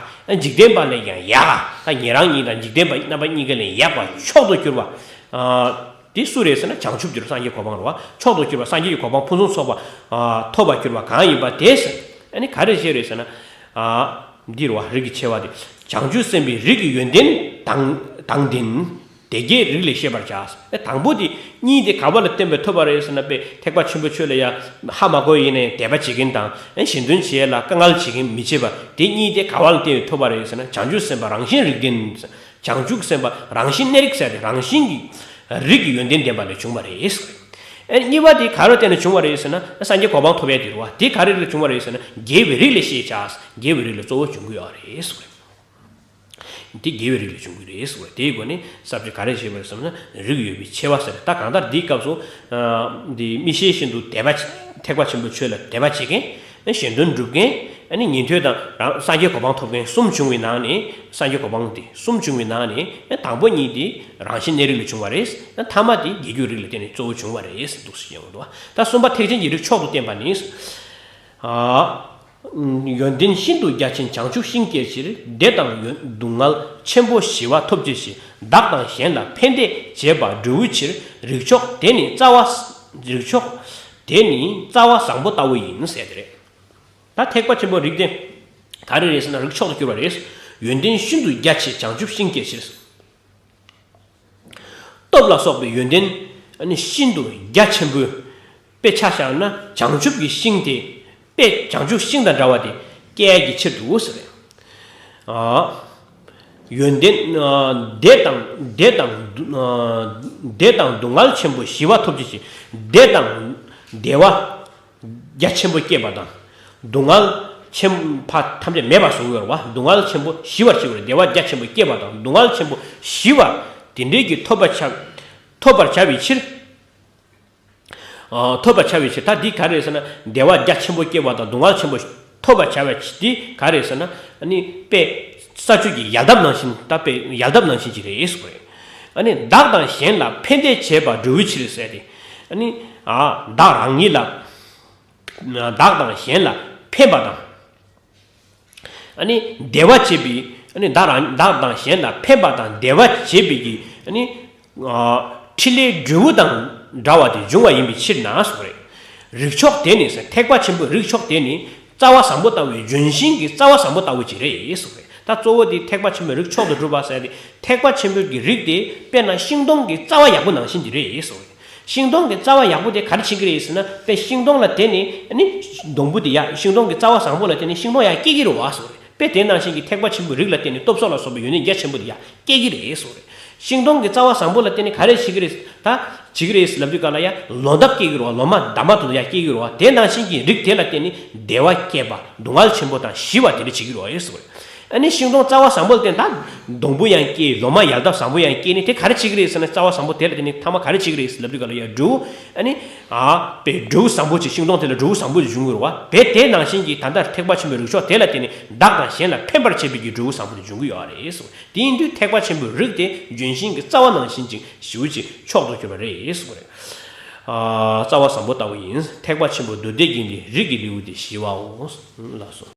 ཨ་འཇིག་རྟེན་པ་ལས་ཡང་ཡག་ག་ད་ཉན་རང་གཉིས་དང་འཇིག་རྟེན་པ་རྣམ་པ་གཉིས་ཀ་ལས་ཡག་པ་མཆོག་ཏུ་གྱུར་པ། ཨ་དེ་སུ་རེད་ཟེར་ན་བྱང་ཆུབ་གྱུར་སངས་རྒྱས་གོ་འཕང་རེད་བ། མཆོག་ཏུ་གྱུར་པ་སངས་རྒྱས་ཀྱི་གོ་འཕང་ཕུན་སུམ་ཚོགས་པ་ཨ་ཐོབ་པར་གྱུར་པ་གང་ཡིན་པ་དེ་ཟེར། ཨ་ནི་ག་རེ་བྱས་རེད་ཟེར་ན། ཨ་འདི་རེད་བ། རིགས་ཀྱི་ཆེ་བ་དེ། བྱང་ཆུབ་སེམས་དཔའི་རིགས་ཀྱི་ཡོན་ཏན་དང་དང་ལྡན། དེ་སྐད་རིགས་ལས་ཤེས་པར་བྱ། ཨ་དང་པོ་དེ་གཉིས་དེ་ག་བ་ལ་བརྟེན་པའི་ཐོབ་པ་རེད་ཟེར་ན། དཔེ་ཐེག་པ་ཆེན་པོའི་ཆོས་ལ་ཡ་ཧ་མ་གོ་ཡིན་ན་ཡང་དད་པ་བྱེད་མཁན་དང་། ཨ་གཞན་དོན་བྱེད་ཡ་ལ་དཀའ་ངལ་བྱེད་མཁན་མི་བྱེད་པ་དེ་གཉིས་དེ་ག་བ་ལ་བརྟེན་པའི་ཐོབ་པ་རེད་ཟེར་ན། བྱང་ཆུབ་སེམས་དཔའ་རང་བཞིན་རིགས་ལྡན། བྱང་ཆུབ་སེམས་དཔའ་རང་བཞིན་གནས་རིགས་ཟེར་ཏེ་རང་བཞིན་གྱི་རིགས་ཀྱི་ཡོན་ཏན་ལྡན་པ་ལས་བྱུང་བ་རེད། ཨེ་གཉིས་པ་དེ་ག་རེ་བརྟེན་ནས་བྱུང་བ་རེད་ཟེར་ན། སངས་རྒྱས་གོ་འཕང་ཐོབ་ཡ་དེ་རེད་བ། དེ་ག་རེ་ལས་བྱུང་བ་རེད་ཟེར་ན། རྒྱལ་བའི་རིགས་ལས་ཤེས་བྱ། རྒྱལ་བའི་རིགས་ལས་གཙོ་བོ་འབྱུང་གི་ཡོད་རེད་ཟེར་བ་རེད། དེ་རྒྱལ་བའི་རིགས་ལས་བྱུང་གི་རེད་ཟེར་བ་རེད། དེའི་སྒོ་ནས་ས་བཅད་ག་རེ་བྱས་པ་རེད་ཟེར་ན། རིགས་ཡོད་པའི་ཆེ་བ་ཟེར། ད་གང་ལྟར་འདིའི་སྐབས་སུ་ཨ་འདི་མིག་ཤེས་བཞིན་དུ་དད་པ། ཐེག་པ་ཆེན་པོའི་ཆོས་ལ་དད་པ་བྱེད་མཁན། གཞན་དོན་སྒྲུབ་མཁན། ཨ་ནི་ཉན་ཐོས་དང་རང་སངས་རྒྱས་གོ་འཕང་ཐོབ་མཁན་གསུམ་བྱུང་བའི་ནང་ནས། སངས་རྒྱས་གོ་འཕང་དེ་གསུམ་བྱུང་བའི་ནང་ནས་དང་པོ་གཉིས་དེ་རང་བཞིན་གནས་རིགས་ལས་བྱུང་བ་རེད། ཐ་མ་དེ་རྒྱལ་བའི་རིགས་ལ་བརྟེན་ནས་གཙོ་བོ་བྱུང་བ་རེད་འདུག་ཟེར་ཡོང་འདུག་ད་གསུམ་པ་ཐེག་ཆེན་གྱི་རིགས་མཆོག་ཏུ་བསྟན་པ་ནི། ཨ་ཡོན་ཏན་ཤིན་ཏུ་རྒྱ་ཆེན་བྱང་ཆུབ་ཤིང་སྐྱེད་ཕྱིར། བདེ་དང་ཡོན་སྡུག་བསྔལ་ཆེན་པོ་ཞི་བ་ཐོབ་བྱའི་ཕྱིར། བདག་དང་གཞན་ལ་ཕན་བདེ་བྱེད་པ་འབྲས་བུའི་ཕྱིར། རིགས་མཆོག་དེ་ནི་རྩ་བ། རིགས་མཆོག་དེ་ནི་རྩ་བ་བཟང་པོ་ལྟ་བུ་ཡིན་ཟེར་དེ་རེད། ད་ཐེག་པ་ཆེན་པོའི་རིགས་དེ་ག་རེ་རེད་ཟེར་ན། རིགས་མཆོག་ཏུ་གྱུར་པ་རེད། ཡོན་ཏན་ཤིན་ཏུ་རྒྱ་ཆེ་བྱང་ཆུབ་ཤིང་སྐྱེད་ཕྱིར། སྟོབས་ལ་སོགས་པའི་ཡོན་ཏན་ནི་ཤིན་ཏུ་རྒྱ་ཆེན་པོའི། དཔེ་ཆ་བཞག་ན་བྱང་ཆུབ་ཀྱི་ཤིང་དེ། དཔེ་བྱང་ཆུབ་ཤིང་དང་འདྲ་བ་དེ་སྐྱེ་ཡ་གི་ཕྱིར་དུ་ཟེར། ཨ། ཡོན་ཏན་བདེ་དང་བདེ་དང་བདེ་དང་སྡུག་བསྔལ་ཆེན་པོ་ཞི་བ་ཐོབ་བྱེད་ཅིང་། བདེ་དང་བདེ་བ་རྒྱ་ཆེན་པོ་སྐྱེད་པ་དང་། སྡུག་བསྔལ་ཆེན་པོ་ཐམས་ཅད་མེད་པར་བཟོ་དགོས་རེད་བ། སྡུག་བསྔལ་ཆེན་པོ་ཞི་བར་བྱེད་དགོས་རེད། བདེ་བ་རྒྱ་ཆེན་པོ་སྐྱེད་པ་དང་སྡུག་བསྔལ་ཆེན་པོ་ཞི་བ་དེ་འདྲའི་གི་ཐོབ་པར་བྱ་ཐོབ་པར་བྱ་བའི་ཕྱིར། ཐོབ་པར་བྱ་བའི་ཕྱིར། ད་འདི་ག་རེ་ཟེར་ན། བདེ་བ་རྒྱ་ཆེན་པོ་སྐྱེ་བ་དང་སྡུག་བསྔལ་ཆེན་པོ་ཐོབ་པར་བྱ་བའི་ཕྱིར་འདི་ག་རེ་ཟེར་ན། ཨ་ནི་དཔེ་ས་ཆུ་གི་ཡལ་འདབ་ནང་བཞིན། ད་དཔེ་ཡལ་འདབ་ནང་བཞིན་གྱི་རེད་ཟེར་བ་རེད། ཨ་ནི་བདག་དང་གཞན་ལ་ཕན་བདེ་བྱེད་པར་འགྲོ་བའི་ཕྱིར་ཟེར་ཏེ། ཨ་ནི་བདག་རང་ཉིད་ལ། བདག་དང་གཞན་ལ་ཕན་པ་དང་། ཨ་ནི་བདེ་བ་བྱེད་པའི། ཨ་ནི་བདག་རང་བདག་དང་གཞན་ལ་ཕན་པ་དང་བདེ་བ་བྱེད་པའི་གི། ཨ་ནི་ཨ་ཕྲིན་ལས་འབྲས་བུ་དང་འདྲ་བ་དེ་འབྱུང་བ་ཡིན་པའི་ཕྱིར་ན་ཟེར་བ་རེད། རིགས་མཆོག་དེ་ནི་ཟེར། ཐེག་པ་ཆེན་པོའི་རིགས་མཆོག་དེ་ནི་རྩ་བ་བཟང་པོ་ལྟ་བུའི། ལྗོན་ཤིང་གི་རྩ་བ་བཟང་པོ་ལྟ་བུ་ཅིག་རེད་ཟེར་བ་རེད། ད་གཙོ་བོ་དེ་ཐེག་པ་ཆེན་པོའི་རིགས་མཆོག་ཏུ་གྲུབ་པ་ཟེར་ཏེ། ཐེག་པ་ཆེན་པོའི་གི་རིགས་དེ་དཔེར་ན་ཤིང་སྡོང་གི་རྩ་བ་ཡག་པོ་ནང་བཞིན་གྱི་རེད་ཟེར་བ་རེད། ཤིང་སྡོང་གི་རྩ་བ་ཡག་པོ་དེ་ག་རེ་བྱེད་ཀྱི་རེད་ཟེར་ན། དཔེ་ཤིང་སྡོང་ལ་བརྟེན་ནས་ནི་སྡོང་བུ་དེ་ཡ། ཤིང་སྡོང་གི་རྩ་བ་བཟང་པོ་ལ་བརྟེན་ནས་ཤིང་སྡོང་ཡ་སྐྱེ་གི་རེད་བ་ཟེར་བ་རེད། དཔེ་དེ་ནང་བཞིན་གྱི་ཐེག་པ་ཆེན་པོའི་རིགས་ལ་བརྟེན་ནས་སྟོབས་སོགས་ལ་སོགས་པའི་ཡོན་ཏན་རྒྱ་ཆེན་པོ་དེ་ཡ་སྐྱེ་གི་རེད་ཟེར་བ་རེད། ཤིང་སྡོང་གི་རྩ་བ་བཟང་པོ་ལ་བརྟེན་ནས་ག་རེ་བྱེད་ཀྱི་རེད། ད་བྱེད་ཀྱི་རེད་ལབ་དུས་ག་ལ་ཡ་ལོ་འདབ་སྐྱེ་གི་རེད་བ། ལོ་མ་འདབ་མ་དེ་ཚོ་ཡ་སྐྱེ་གི་རེད་བ། དེ་ནང་བཞིན་གྱི་རིགས་དེ་ལ་བརྟེན་ནས་བདེ་བ་སྐྱེད་པ། སྡུག་བསྔལ་ཆེན་པོ་དང་ཞི་བ་དེ་འདྲ་བྱེད་ཀྱི་རེད་བ་ཟེར་བ་རེད། ཨ་ནི་ཤིང་སྡོང་རྩ་བ་བཟང་པོ་ལ་བརྟེན་ད་སྡོང་པོ་ཡང་སྐྱེ། ལོ་མ་ཡལ་འདབ་བཟང་པོ་ཡང་སྐྱེ་ནི་དེ་ག་རེ་བྱེད་ཀྱི་རེད་ཟེར་ན། རྩ་བ་བཟང་པོ་དེ་ལ་བརྟེན་ནས་ཐ་མ་ག་རེ་བྱེད་ཀྱི་རེད་ཟེར་ལབ་དུས་ག་ལ་ཡ་འབྲས་བུ། ཨ་ནི་ཨ་དཔེ་འབྲས་བུ་བཟང་པོ་ཅིག་ཤིང་སྡོང་དེ་ལ་འབྲས་བུ་བཟང་པོ་ཅིག་འབྱུང་གི་རེད་བ། དཔེ་དེ་ནང་བཞིན་གྱི་ད་ལྟ་ཐེག་པ་ཆེན་པོའི་རིགས་མཆོག་དེ་ལ་བརྟེན་ནས་བདག་དང་གཞན་ལ་ཕན་པར་བྱེད་པའི་གི་འབྲས་བུ་བཟང་པོ་དེ་འབྱུང་གི་ཡོད་རེད་ཟེར་བ། དེ་ཡིན་དུས་ཐེག་པ་ཆེན་པོའི་རིགས་དེ་ལྗོན་ཤིང་གི་རྩ་བ་ནང་བཞིན་ཅིག་ཞེ་པོ་ཅིག་མཆོག་ཏུ་གྱུར་པ་རེད་ཟེར་བ་རེད། ཨ་རྩ་བ་བཟང་པོ་ལྟ་བུ་ཡིན། ཐེག་པ་ཆེན་པོའི་མདོ་སྡེ་རྒྱན་གྱི་རིགས་ཀྱི་ལེའུ་སྟེ་བཞི་པའོ། ལགས་སོ།